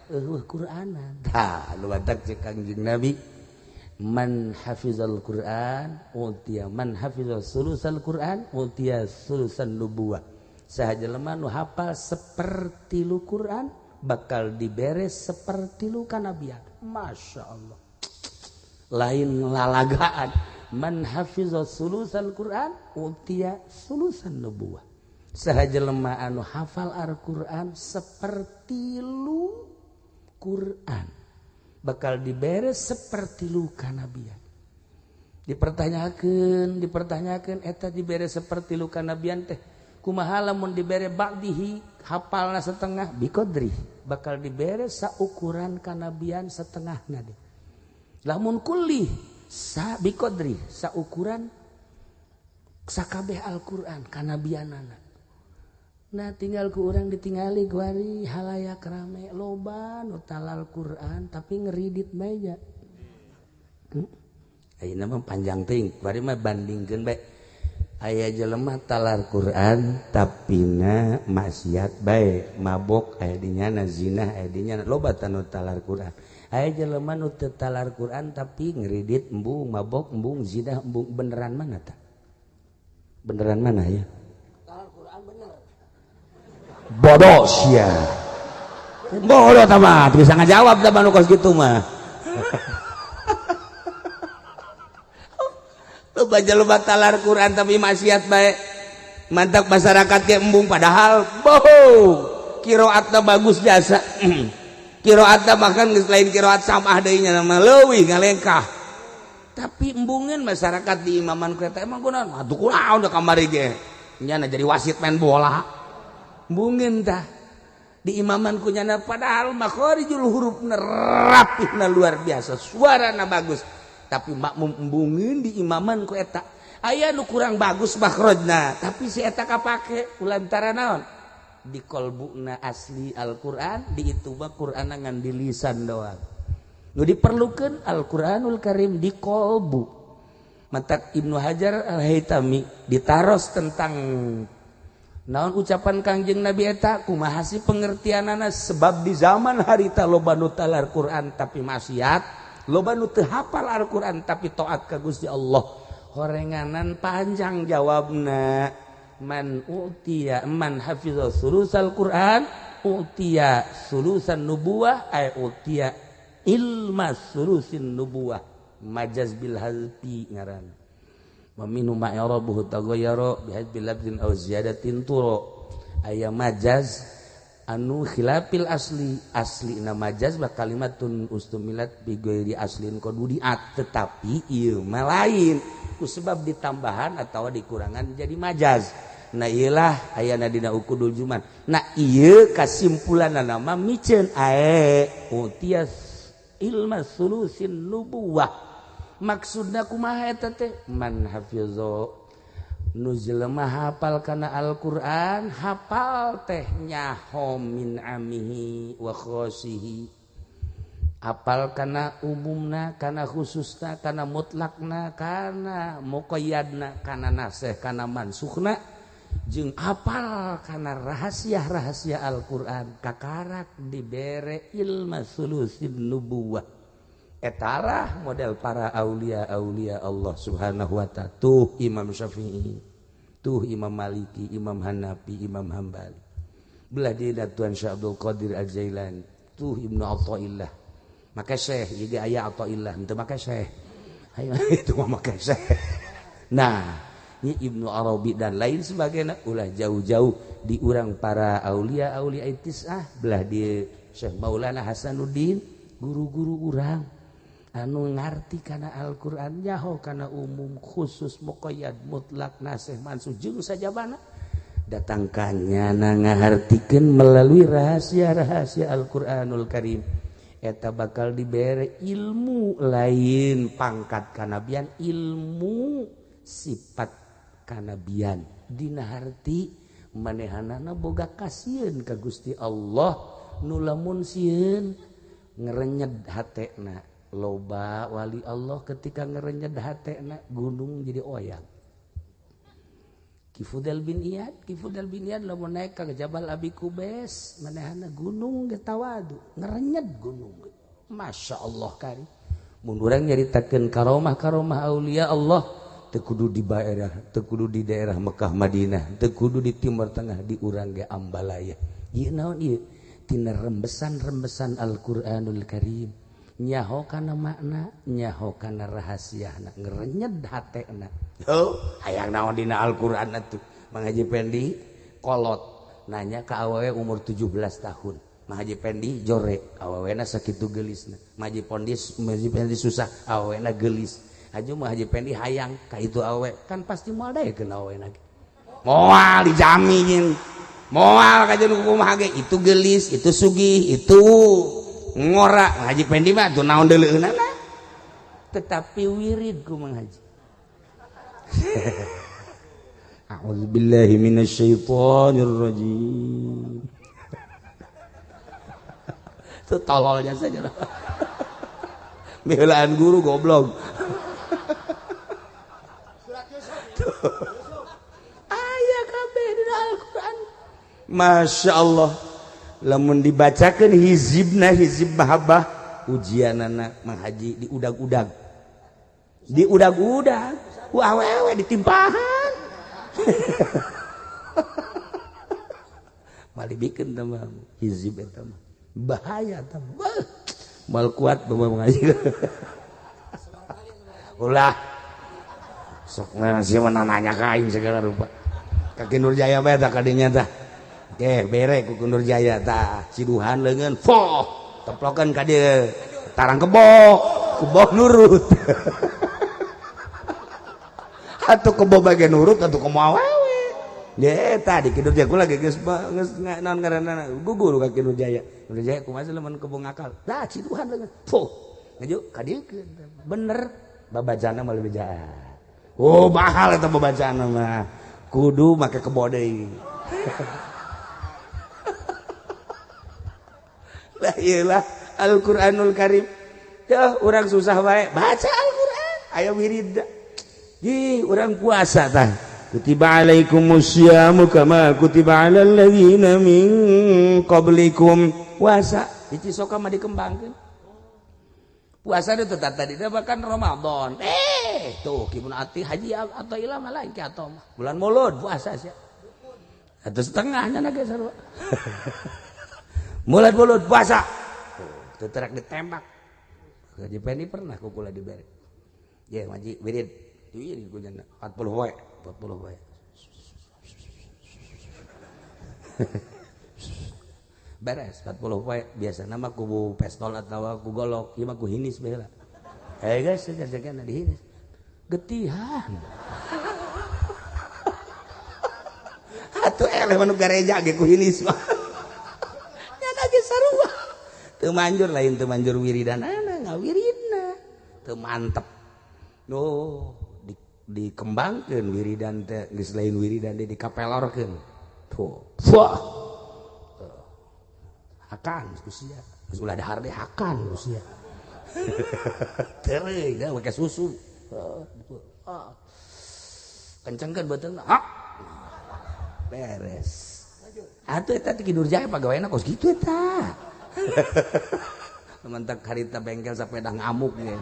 Eueuh Qur'anan. Tah nu batak cek Kangjeng Nabi man hafizal Qur'an utiya man hafizal sulusal Qur'an utiya sulusan nubuwah. Saha jelema nu hafal sepertilu Qur'an bakal dibere sepertilu kanabian. Masya Allah. Lain lalagaan. Man hafiza sulusal Qur'an utiya sulusan nubuwah. Saha jelema anu hafal Al-Qur'an sepertilu Qur'an bakal dibere sepertilu kanabian. Dipertanyakeun eta dibere sepertilu kanabian teh kumaha lamun dibere ba'dihi hafalna setengah biqadri bakal dibere saukuran kanabian setengahna deh. Lamun kulli sa biqadri saukuran sakabeh Al-Qur'an kanabianana. Nah tinggal ku urang ditingali kuari halayak rame loba nu talal Qur'an tapi ngeridit bae nya. Ayeuna mah panjang teuing kuari mah bandingkeun bae. Aya jelema talar Quran tapina maksiat bae mabok aya di nyana zina aya di nyana loba tanu talar Quran. Aya jelema nu teu talar Quran tapi ngeridit embung mabok embung zina embung beneran mana tah? Beneran mana ya? Talar Quran bener. Bodoh sia. Bodoh tah mah bisa ngajawab tah nu kos kitu mah. Loba jelema talar Quran tapi maksiat bae. Mantap masyarakat ge embung padahal bohong. Qiraatna bagus jasa. Qiraatna bahkan geus lain qiraat samah deui nya mah leuwih ngalengkah. Tapi embungeun masyarakat di imaman kereta emang kunaon? Atuh kunaon da kamari ge. Nyana jadi wasit main bola. Embungeun tah. Di imaman ku nyana padahal makharijul hurufna rapihna luar biasa, suarana bagus. Tapi makmum embungeun di imaman ku eta aya nu kurang bagus makhrajna tapi si eta kapake kulantaran naon di kolbuna asli Al-Qur'an di itu mah Qur'an ngan di lisan doang nu diperlukeun Al-Qur'anul Karim di kolbu. Matak Ibnu Hajar Al-Haytami ditaros tentang naon ucapan Kangjeng Nabi eta kumaha sih pengertianana sebab di zaman harita loba nu talar Qur'an tapi maksiat loba nu teu hafal Al-Qur'an tapi taat ka Gusti Allah. Horenganan panjang jawabna man utiya man hafiza sulusal Qur'an utiya sulusan nubuwah ay utiya ilma sulusin nubuwah majaz bil hazfi ngaran wa minhu ma yarabuhu taghayyara bi hazfi lafzin aw ziyadatin turu aya majaz anu khilafil asli asli na majaz bah kalimatun ustumilat bi ghairi aslin qadudiat tetapi ieu mah lain ku sebab ditambahan atau dikurangan jadi majaz. Nah ieulah ayana dina ukudul juman. Nah ieu kasimpulanna mah miceun ae utias ilma sulusin nubuwah. Maksudna kumaha eta teh man hafizo nu jelema hafal kana Al-Qur'an hafal teh nyaho min amihi wa khosihi apal kana umumna kana khususna kana mutlakna kana muqayyadna kana nasih kana mansukhna jeung apal kana rahasia-rahasia Al-Qur'an kakarak dibere ilma sulusin nubuwah. Etalah model para aulia-aulia Allah Subhanahu wa ta'ala. Tuh Imam Syafi'i, tuh Imam Maliki, Imam Hanafi, Imam Hambali. Belah dia Tuan Syekh Abdul Qadir Al-Jailani, tuh Ibnu Athaillah. Maka Syekh jadi aya Athaillah, henteu maka Syekh. Ayo itu mah maka Syekh. Nah, ini Ibnu Arabi dan lain sebagainya ulah jauh-jauh di urang para aulia-aulia itisah belah dia Syekh Maulana Hasanuddin, guru-guru urang anu ngarti kana Al-Qur'an nyaho kana umum khusus muqayyad mutlak nasih mansuh jeung sajabana datangkannya na ngahartikeun melalui rahasia-rahasia Al-Qur'anul Karim eta bakal dibere ilmu lain pangkat kanabian ilmu sifat kanabian dina harti manehanana boga kasieun ka Gusti Allah nu lamun sieun ngerenyed hatena loba wali Allah ketika ngerenyed hatena gunung jadi oyag. Ki Fudel bin Iyad, Ki Fudel bin Iyad lamun naik ka Jabal Abi Kubes manehana gunung ge tawadu ngerenyed gunung. Masya Allah kari mun urang nyaritakeun karomah-karomah aulia Allah teu kudu di daerah, teu kudu di daerah Mekah Madinah, teu kudu di Timur Tengah, di urang ge Ambalaya. Ieu naon ieu? Tina rembesan-rembesan Al-Qur'anul Karim. Nyaho kana makna, nyaho kana rahasiana, ngerenyed hatena. Heuh, hayang naon dina Al-Qur'an atuh. Mang Haji Pendi kolot nanya ka awewe umur 17 tahun. Mang Haji Pendi jore, awewena sakitu geulisna. Mang Haji Pendi susah, awewena geulis. Aju mah Haji Pendi hayang ka itu awe kan pasti moal daekeun awena ge. Moal dijamin. Moal kajeun kumaha ge itu geulis, itu sugih, itu ngora. Haji Pendi mah tuh naon deuleueunana. Tetapi wirid ku Mang Haji. A'udzubillahi minasyaitonir rajim. Itu tololnya saja. Belaan guru goblok. Aya kabeh dina Al-Qur'an. Masya Allah. Lamun dibacakeun hizibna hizib mahabbah ujianana Mang Haji diudag-udag. Diudag-udag, ku awewe ditimpahan. Malibikeun teh mah hizib eta mah. Bahaya teh. Mal kuat bawa mengaji. Ulah. Sok nasi mah nanya ka aing segala rupa. Ka Ki Nurjaya bae tah kadinya tah. Oke, bere ku Ki Nurjaya tah, siduhan leungeun, foh, teplokeun ka dieu. Tarang kebo, kebo nurut. Atuh kebo bage nurut atuh kumaha awewe. Ye tadi Ki Nurjaya kula geus geus naon ngaranna gugur ka Ki Nurjaya. Nurjaya kumaha lamun kebo ngakal. Tah siduhan leungeun, foh. Ngaju ka dieu bener babajana mah leuwih jahat. Oh mahal eta babacaan mah. Kudu make kebo deui. Lah iyalah Al-Qur'anul Karim. Yeuh urang susah wae baca Al-Qur'an. Aya wirid. Ih urang puasa tah. Kutiba alaikumusyamu kama kutiba alal ladzina min qablikum. Puasa di Cisoka mah dikembangkeun. Puasa itu tetap tadi bahkan Ramadan. Tuh kibun ati haji atau ilah malah ki atau mah. Bulan Maulud puasa sia. Atau setengahnya na ge sarua. Mulai Maulud puasa. Tuh terak ditembak. Haji Pendi pernah ku kula dibere. Ye ngaji wirid. Wirid ku jana 40 poe, 40 poe. Beres 40 poe biasana mah ku pestol atawa ku golok, ieu mah ku hinis bae lah. Guys, jaga-jaga dihinis. Getihan. Atuh eleh manu gareja ge ku hinis mah. Nya ge sarua. Teu manjur lain teu manjur wiridanana, ngawiridna. Teu mantep. Oh, dikembangkeun wiridan teh geus lain wiridan deui dikapelorkeun. Tuh. Wah. Hakan usia. Geus ulah dahar deui hakan usia. Tereuy da make susu. Kencengkeun beuteungna. Ha. Beres. Atuh eta teh Ki Nurjaya pagaweana kos kitu eta. Mantak harita bengkel sepeda ngamuk nih.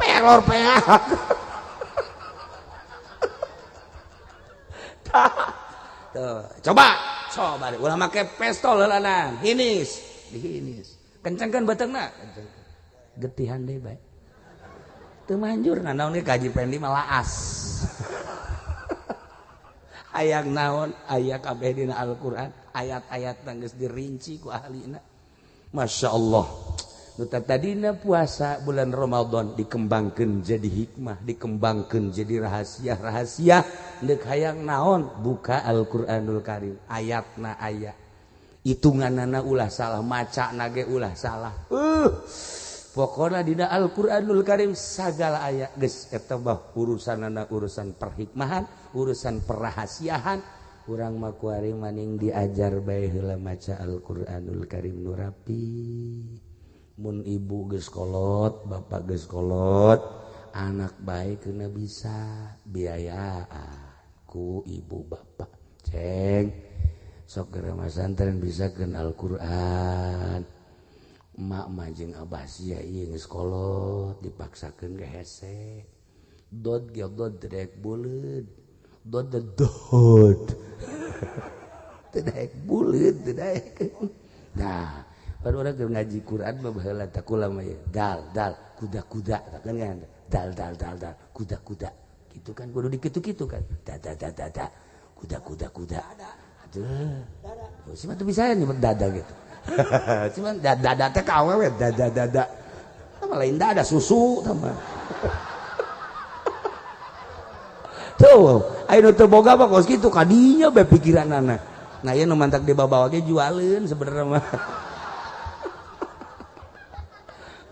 Pelor peak. Tuh, coba coba ulah make pistol heulana, hinis, dihinis. Kencengkeun beuteungna, kencengkeun. Getihan deui bae. Teu manjur naon ge ka Haji Pendi mah laas. Hayang naon aya kabeh dina Al-Qur'an, ayat-ayat geus dirinci ku ahlina. Masya Allah. Nu tadina puasa bulan Ramadan dikembangkeun jadi hikmah, dikembangkeun jadi rahasia-rahasia. Deuk hayang naon buka Al-Qur'anul Karim, ayatna aya. Hitunganana ulah salah, macana ge ulah salah. Pokona dina Al-Qur'anul Karim sagala aya geus eta mah urusanana urusan perhikmahan, urusan perahasiahan. Urang mah kuari maning diajar bae heula maca Al-Qur'anul Karim nu rapi. Mun ibu geus kolot, bapak geus kolot, anak bae keuna bisa biayaan ku ibu bapak. Ceng sok geura masantren bisa keun Al-Qur'an. Emak mah jeung abah sia ieu geus kolot dipaksakeun ge hese. Dod ge dod teu buleud. Dod dod. Teu daek buleud, teu daek. Nah, pan urang keur ngaji Quran mah baheula teh kula mah ieu dal dal kuda-kuda kan kan dal dal dal dal kuda-kuda. Gitu kan kudu dikitu-kitu kan. Da da da da da kuda-kuda kuda. Aduh. Oh, si mah teu bisa nyebut dada gitu. Cuman dada teh ka awewe dada dada. Sama lain dada susu sama. Tuh, aya nu teu boga mah kos kitu kadinya bae pikiranana. Nah, ieu nu mantak dibabawa ge jualeun sebenarnya mah.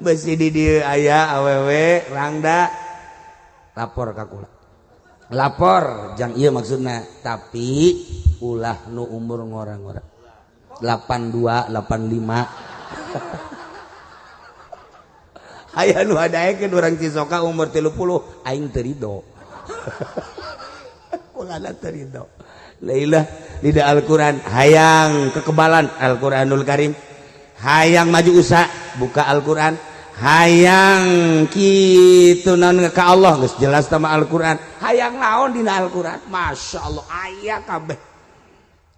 Besi di dieu aya awewe rangda lapor ka kula. Lapor jang ieu maksudna, tapi ulah nu umur ngora-ngora. 82 85. Aya nu adaekeun urang Cisoka umur 30 aing teu rido. Kulana teu rido. Lailah dina Al-Qur'an hayang kekebalan Al-Qur'anul Karim, hayang maju usaha buka Al-Qur'an, hayang kitu naon ka Allah geus jelas sama Al-Qur'an, hayang naon dina Al-Qur'an, Masya Allah aya kabeh.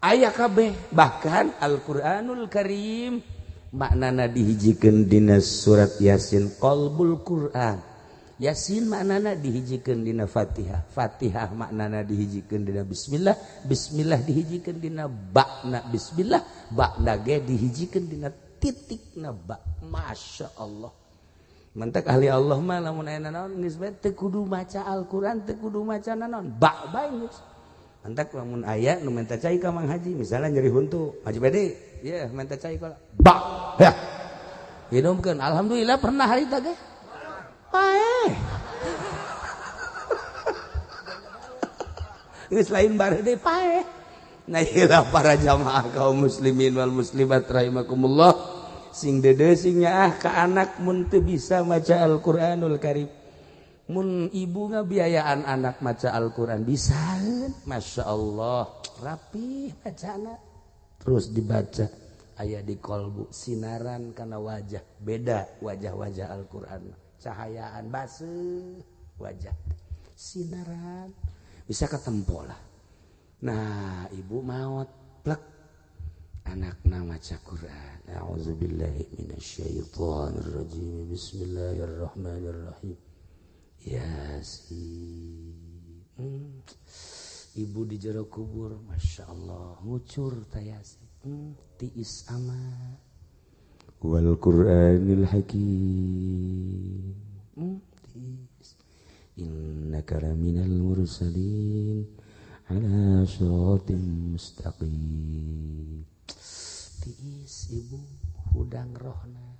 Aya kabeh, bahkan Al-Qur'anul Karim maknana dihijikeun dina surat Yasin qalbul Qur'an. Yasin maknana dihijikeun dina Fatihah, Fatihah maknana dihijikeun dina bismillah, bismillah dihijikeun dina ba'na bismillah, ba'na ge dihijikeun dina titikna ba. Masya Allah. Mantak ahli Allah mah lamun aya naon geus bae teu kudu maca Al-Qur'an, teu kudu maca naon, ba bae geus. Mantak lamun aya nu minta cai ka Mang Haji, misalnya nyeri huntu, Haji Bedi, ye minta cai ka ba. Ya. Minumkeun, alhamdulillah pernah harita ge. Paeh. Geus lain bare deui paeh. Nah ieu para jamaah kaum muslimin wal muslimat rahimakumullah, sing dede sing nyaah ka anak mun teu bisa maca Al-Qur'anul Karim. Mun ibu ngabiayaan anak maca Al-Qur'an bisa, Masya Allah rapih bacana terus dibaca aya di kolbu sinaran kana wajah, beda wajah-wajah Al-Qur'an, cahayaan baseuh wajah sinaran bisa ketempo lah. Nah ibu maot plek anakna maca Qur'an, a'udzubillahi minasyaitonirrajim, bismillahirrahmanirrahim, Yasin. Ibu di jero kubur, Masya Allah ngucur ta Yasin. Tiis amat. Wal Qur'anil Hakim. Tiis. Innaka laminal mursalin ala siratim mustaqim. Tiis ibu hudang rohna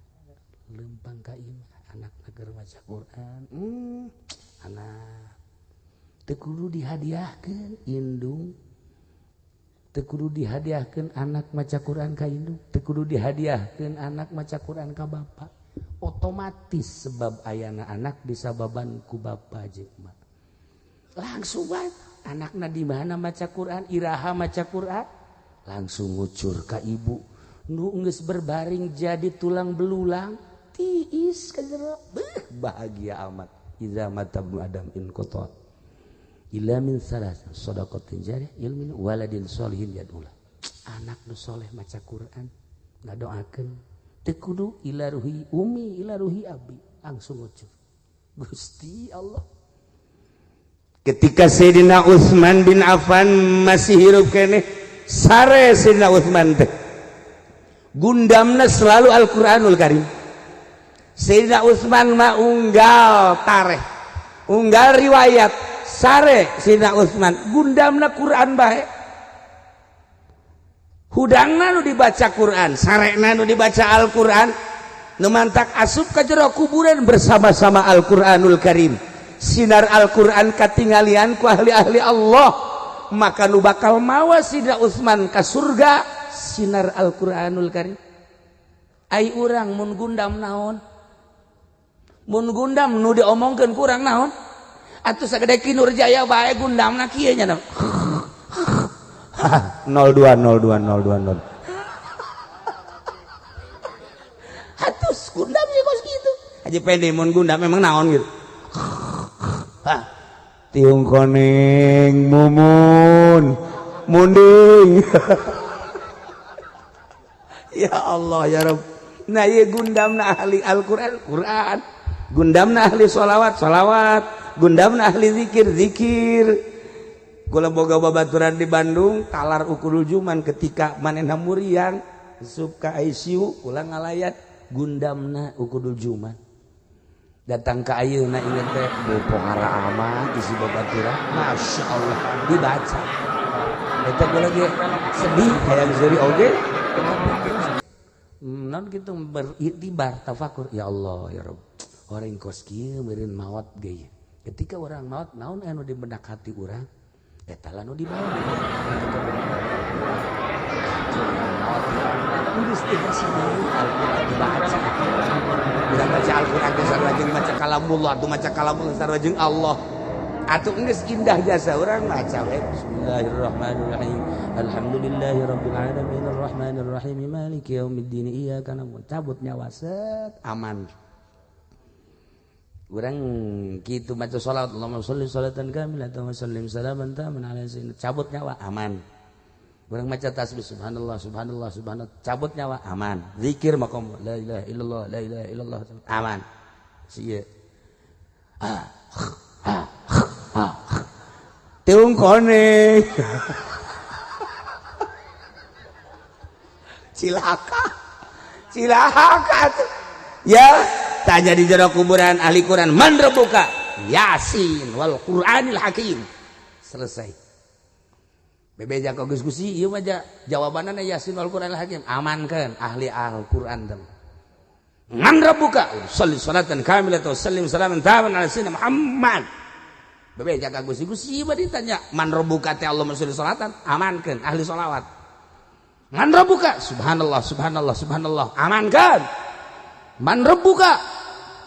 lempang ka imah. Anak negeri maca Quran, anak teu kudu dihadiahkeun indung, teu kudu dihadiahkeun anak maca Quran ka indung, teu kudu dihadiahkeun anak maca Quran ka bapak. Otomatis sebab ayana anak disababan ku bapa jeung emak. Langsung bae anakna di mana maca Quran, iraha maca Quran, langsung ngucur ka ibu. Nu geus berbaring jadi tulang belulang. Tiis ka jero. Bahagia amat. Iza mata ibnu Adam in qata. Illa min salas shadaqatin jariyah ilmin waladin sholihin yad'ula. Anak nu soleh maca Quran ngadoakeun teu kudu ila ruhi umi ila ruhi abi langsung ngucur. Gusti Allah. Ketika Sayyidina Utsman bin Affan masih hirup keneh, sare Sayyidina Utsman teh gundamna selalu Al-Qur'anul Karim. Sayyidina Utsman mah unggal tareh, unggal riwayat sare Sayyidina Utsman gundamna Quran bae. Hudangna nu dibaca Quran, sarena nu dibaca Al-Qur'an, nu mantak asup ka jero kuburan bersama-sama Al-Qur'anul Karim. Sinar Al-Qur'an katinggalian ku ahli-ahli Allah, maka nu bakal mawa Sayyidina Utsman ka surga sinar Al-Qur'anul Karim. Ai urang mun gundam naon? Mun gundam nu diomongkeun kurang naon? Atuh sagede Ki Nurjaya bae gundamna kieu nya. 02 02 02 0. Atuh gundam sih kos kitu. Haji Pendi mun gundam memang naon gitu. Hah. Tiung koneng mumun munding. Ya Allah ya Rabb. Nah ieu gundamna ahli Al-Qur'an Qur'an. Gundamna ahli sholawat sholawat, gundamna ahli zikir zikir. Kula boga babaturan di Bandung talar ukurul juman ketika manehna muriang asup ka ICU kula ngalayat gundamna ukudul juman. Datang ka ayeuna inget teh pohara amat isi babaturan, Masya Allah dibaca. Eta kula ge sedih hayang seuri oge. Non kitu beriktibar tafakur ya Allah ya Rabb. Orang kos kieu meureun maot ge. Ketika orang maot naon anu di benak hati urang? Eta lah nu dibawa. Geus Al-Qur'an dibaca. Urang baca Al-Qur'an teh sarua jeung maca kalamullah, atuh maca kalamullah sarua jeung Allah. Atuh geus indah jasa urang maca we. Bismillahirrahmanirrahim. Alhamdulillahirabbil alamin arrahmanirrahim maliki yaumiddin iyyaka na'budu. Cabut nyawa set aman. Urang kitu maca salat Allahumma sholli salatan kamilatan wa sallim salaman taman ala sayyidina. Cabut nyawa aman. Urang maca tasbih subhanallah subhanallah subhanallah cabut nyawa aman. Zikir maqam la ilaha illallah la ilaha illallah aman. Sieu. Ah ah ah. Tiung koneng. Cilaka. Cilaka. Ya, tanya di jero kuburan ahli Quran man rabbuka? Yasin wal Qur'anil Hakim. Selesai. Bebeja ka geus Gusti ieu mah jawabanna Yasin wal Qur'anil Hakim. Amankeun ahli Al-Qur'an teh. Man rabbuka? Shalli salatan kamilatan wa sallim salaman taman ala sayyidina Muhammad. Bebeja ka Gusti Gusti ieu mah ditanya man rabbuka teh Allahumma shalli salatan amankeun ahli sholawat. Man rabbuka? Subhanallah subhanallah subhanallah amankeun. Man rabbuka?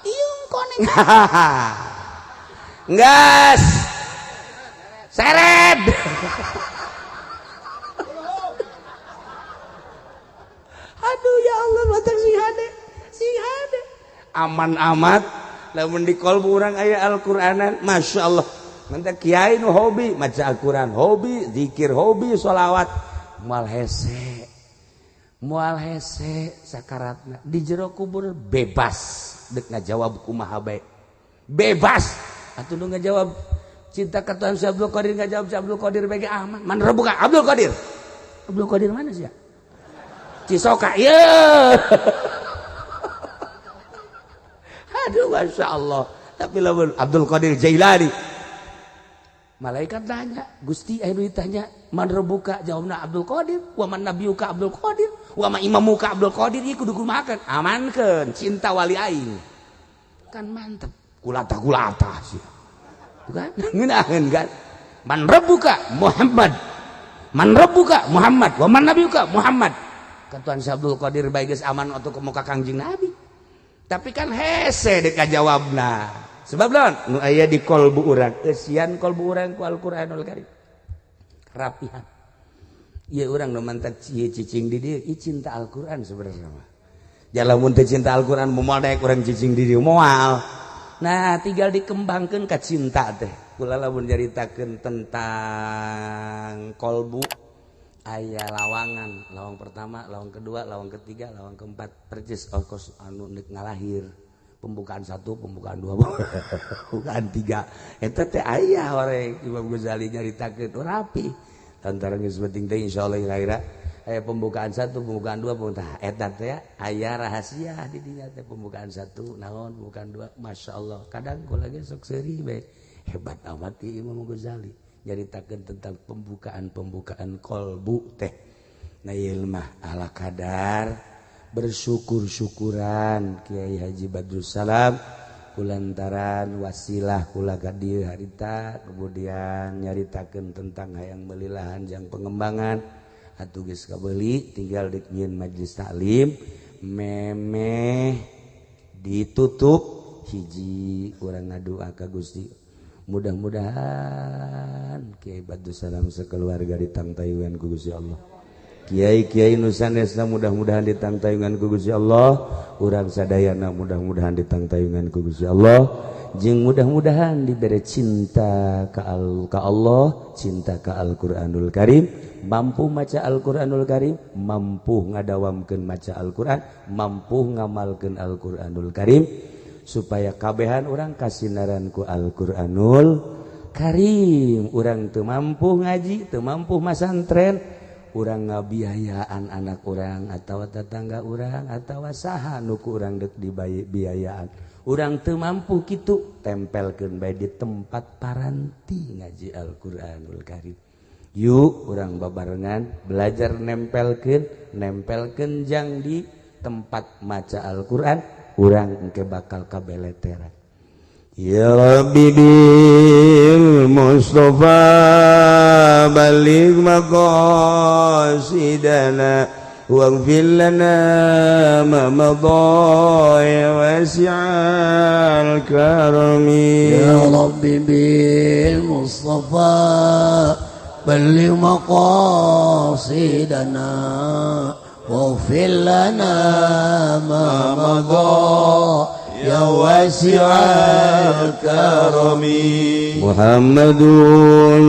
Iung koneng. Gas. Seret. Aduh ya Allah batak sing hade. Sing hade. Aman amat lamun di kolbu urang aya Al-Qur'anan, Masya Allah. Mantap kiai nu hobi maca Al-Qur'an, hobi zikir, hobi sholawat, moal hese. Moal hese sakaratna di jero kubur bebas dek ngajawab kumaha bae. Bebas atuh nu ngajawab cinta ka Tuhan si Abdul Qadir ngajawab si Abdul Qadir bae aman. Man rabbuka Abdul Qadir. Abdul Qadir mana sih ya? Cisoka ye. Aduh Masya Allah. Tapi lamun Abdul Qadir Jailani malaikat nanya, Gusti ayo ditanya, man rabbuka? Jawabna Abdul Qadir, wa man nabiyuka Abdul Qadir, wa ma imamuka Abdul Qadir, ieu kudu kumahakeun? Amankeun cinta wali aing. Kan mantep. Kulata-kulata sih. Bukan? Ngeunaheun kan? Man rabbuka Muhammad. Man rabbuka Muhammad, wa man nabiyuka Muhammad. Katuan si Abdul Qadir bae geus aman atuh ke muka Kangjeng Nabi. Tapi kan hese deuk kajawabna. Sebab lawan nu aya di kolbu urang, eusian kolbu urang ku Al-Qur'anul Karim. Rapihan. Ieu urang nu mantak cicing di dieu, ieu cinta Al-Qur'an sebenarnya mah. Lamun teu cinta Al-Qur'an, moal daek urang cicing di dieu, moal. Nah, tinggal dikembangkeun ka cinta teh. Kula lamun nyaritakeun tentang kolbu, aya lawangan, lawang pertama, lawang kedua, lawang ketiga, lawang keempat, percis ongkos anu nek ngalahir, pembukaan satu, pembukaan dua, pembukaan tiga. Eta teh aya orang Imam Ghazali nyaritakeun, oh, rapi. Antara geus penting teh insyaallah kira-kira aya pembukaan satu, pembukaan dua, pembukaan eta teh aya rahasia di dinya teh. Pembukaan satu naon, pembukaan dua, masya Allah. Kadang kula ge sok seuri bae, hebat amat Imam Ghazali nyaritakeun tentang pembukaan-pembukaan kolbu teh. Nah, ieu mah ala kadar bersyukur-syukuran Kiai Haji Badrus Salam kulantaran wasilah kula ka dieu harita, kemudian nyaritakeun tentang hayang meuli lahan jang pengembangan. Atuh geus kabeuli, tinggal dek nyieun majelis taklim. Memeh ditutup, hiji urang ngadua ka Gusti, mudah-mudahan Kiai Badrus Salam sekeluarga ditangtayungan ku Gusti Allah, Kiai-kiai nu sanesna mudah-mudahan ditangtayungan ku Gusti Allah, urang sadayana mudah-mudahan ditangtayungan ku Gusti Allah, jeung mudah-mudahan diberi cinta ka Allah, cinta ka Al-Qur'anul Karim, mampu maca Al-Qur'anul Karim, mampu ngadawamkeun maca Al-Qur'an, mampu ngamalkeun Al-Qur'anul Karim, supaya kabehan urang kasinaran ku Al-Qur'anul Karim. Urang teu mampu ngaji, teu mampu masantren, urang ngabiayaan anak urang atau tetangga urang atau saha nu ku urang dek dibiayaan. Urang teu mampu kitu, tempelkeun bae di tempat paranti ngaji Al-Qur'anul Karim. Yuk urang babarengan belajar nempelkeun, nempelkeun jang di tempat maca Al-Qur'an, urang engke bakal kabeleteran. Ya Rabbi bil Mustafa balligh maqasidana waghfir lana ma madha ya wasi'al karami. Ya Rabbi bil Mustafa balligh maqasidana waghfir lana ma madha ya wasi'al karami. Muhammadun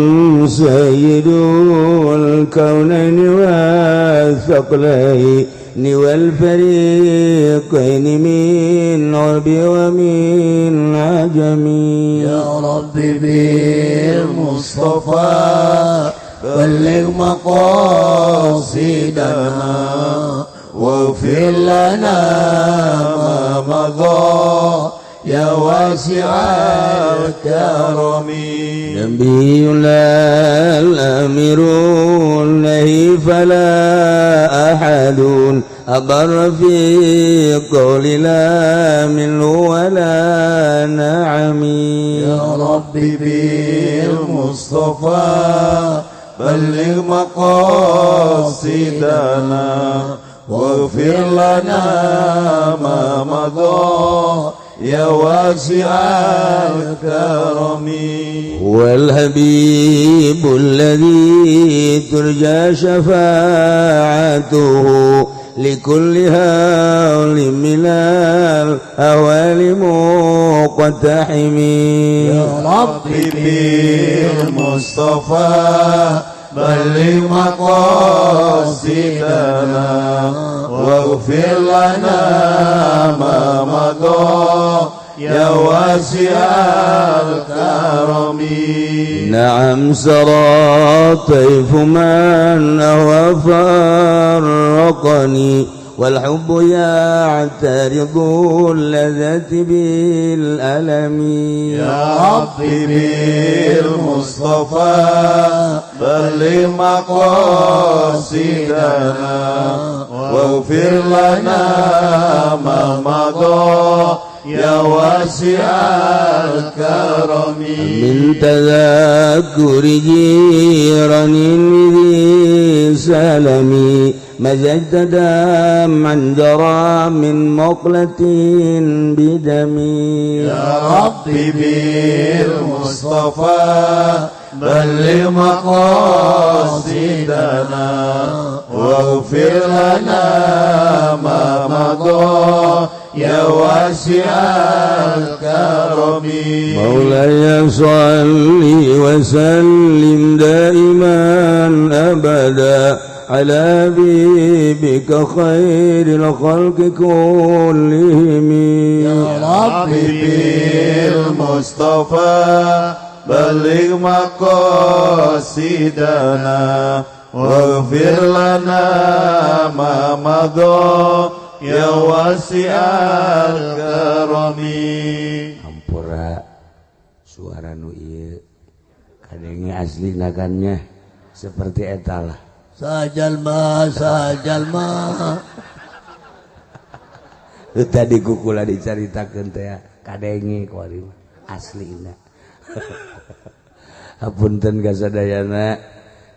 sayyidul kaunaini wathaqlaini wal fariqaini min urbi wa min ajami. Ya Rabbi bil Mustafa balligh maqasidana waghfir lana ma madha ya wasi'al karami. Nabiyuna al-amirun nahi fala ahadun abar fi qawli la minhu wala na'ami. Ya Rabbi bil Mustafa balligh maqasidana waghfir lana ma madha ya wasi'al karami. Wal habibul ladzi turja syafa'atuhu likulli hawlin minal ahwali muqtahimi. Ya Rabbi bil Mustafa balligh maqasidana waghfir lana ma madha ya wasi'al karami. Na'am sara tayfu man wa farraqani wal hubbu ya'taridu ladzati bil alami. Ya Rabbi bil Mustafa balligh maqasidana waghfir lana ma madha ya wasi'al karami. Min tadhakkuri jiranin dhi salami مزجت دمعا جرى من مقلة بدمي. يا ربي بالمصطفى بلغ مقاصدنا واغفر لنا ما مضى يا واسع الكرم. مولاي صل وسلم دائما أبدا على حبيبك خير الخلق كلهم. يا ربي بالمصطفى بلغ مقاصدنا واغفر لنا ما مضى يا واسع الكرم. Hampura suara nu ieu kadenge asli nakannya seperti eta lah. Sajalma sajalma tadi kukula dicaritakeun teh kadenge ku ari mah aslina. Hapunten ka sadayana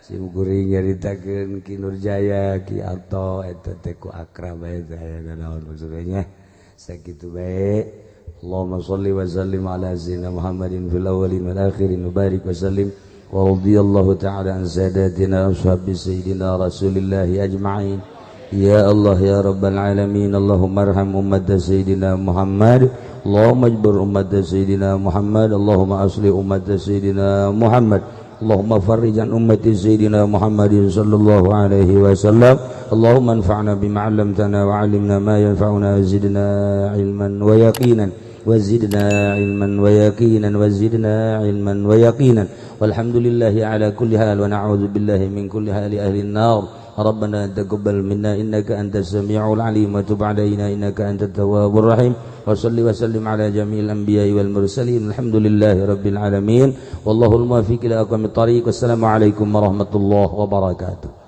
sim kuring nyaritakeun Ki Nurjaya Ki Alto eta teh ku akrab bae teh aya naon maksudnya sakitu bae. Allahumma shalli wa sallim ala sayyidina Muhammadin fil awwalin wal akhirin wa barik wa sallim wa radiyallahu ta'ala an sadatina ashabi sayyidina Rasulillahi ajma'in. Ya Allah ya Rabbal alamin, Allahumma arham ummat sayyidina Muhammad, Allahumma ajbur ummat sayyidina Muhammad, Allahumma asli ummat sayyidina Muhammad, Allahumma farrij an ummati sayyidina Muhammadin sallallahu alaihi wasallam. Allahumma anfa'na bima 'allamtana wa 'allimna ma yanfa'una wa zidna 'ilman wa yaqinan wa zidna 'ilman wa yaqinan wa zidna 'ilman wa yaqinan. Walhamdulillahi ala kulli hal wa na'udzu billahi min kulli hali ahli an-nar. Rabbana taqabbal minna innaka antas samiul alim wa tub alaina innaka antat tawwabur rahim. Wa salli wa sallim ala jami'il anbiya'i wal mursalin. Alhamdulillahi rabbil alamin. Wallahul muwaffiq ila aqwamit thariq. Wassalamu alaikum warahmatullahi wabarakatuh.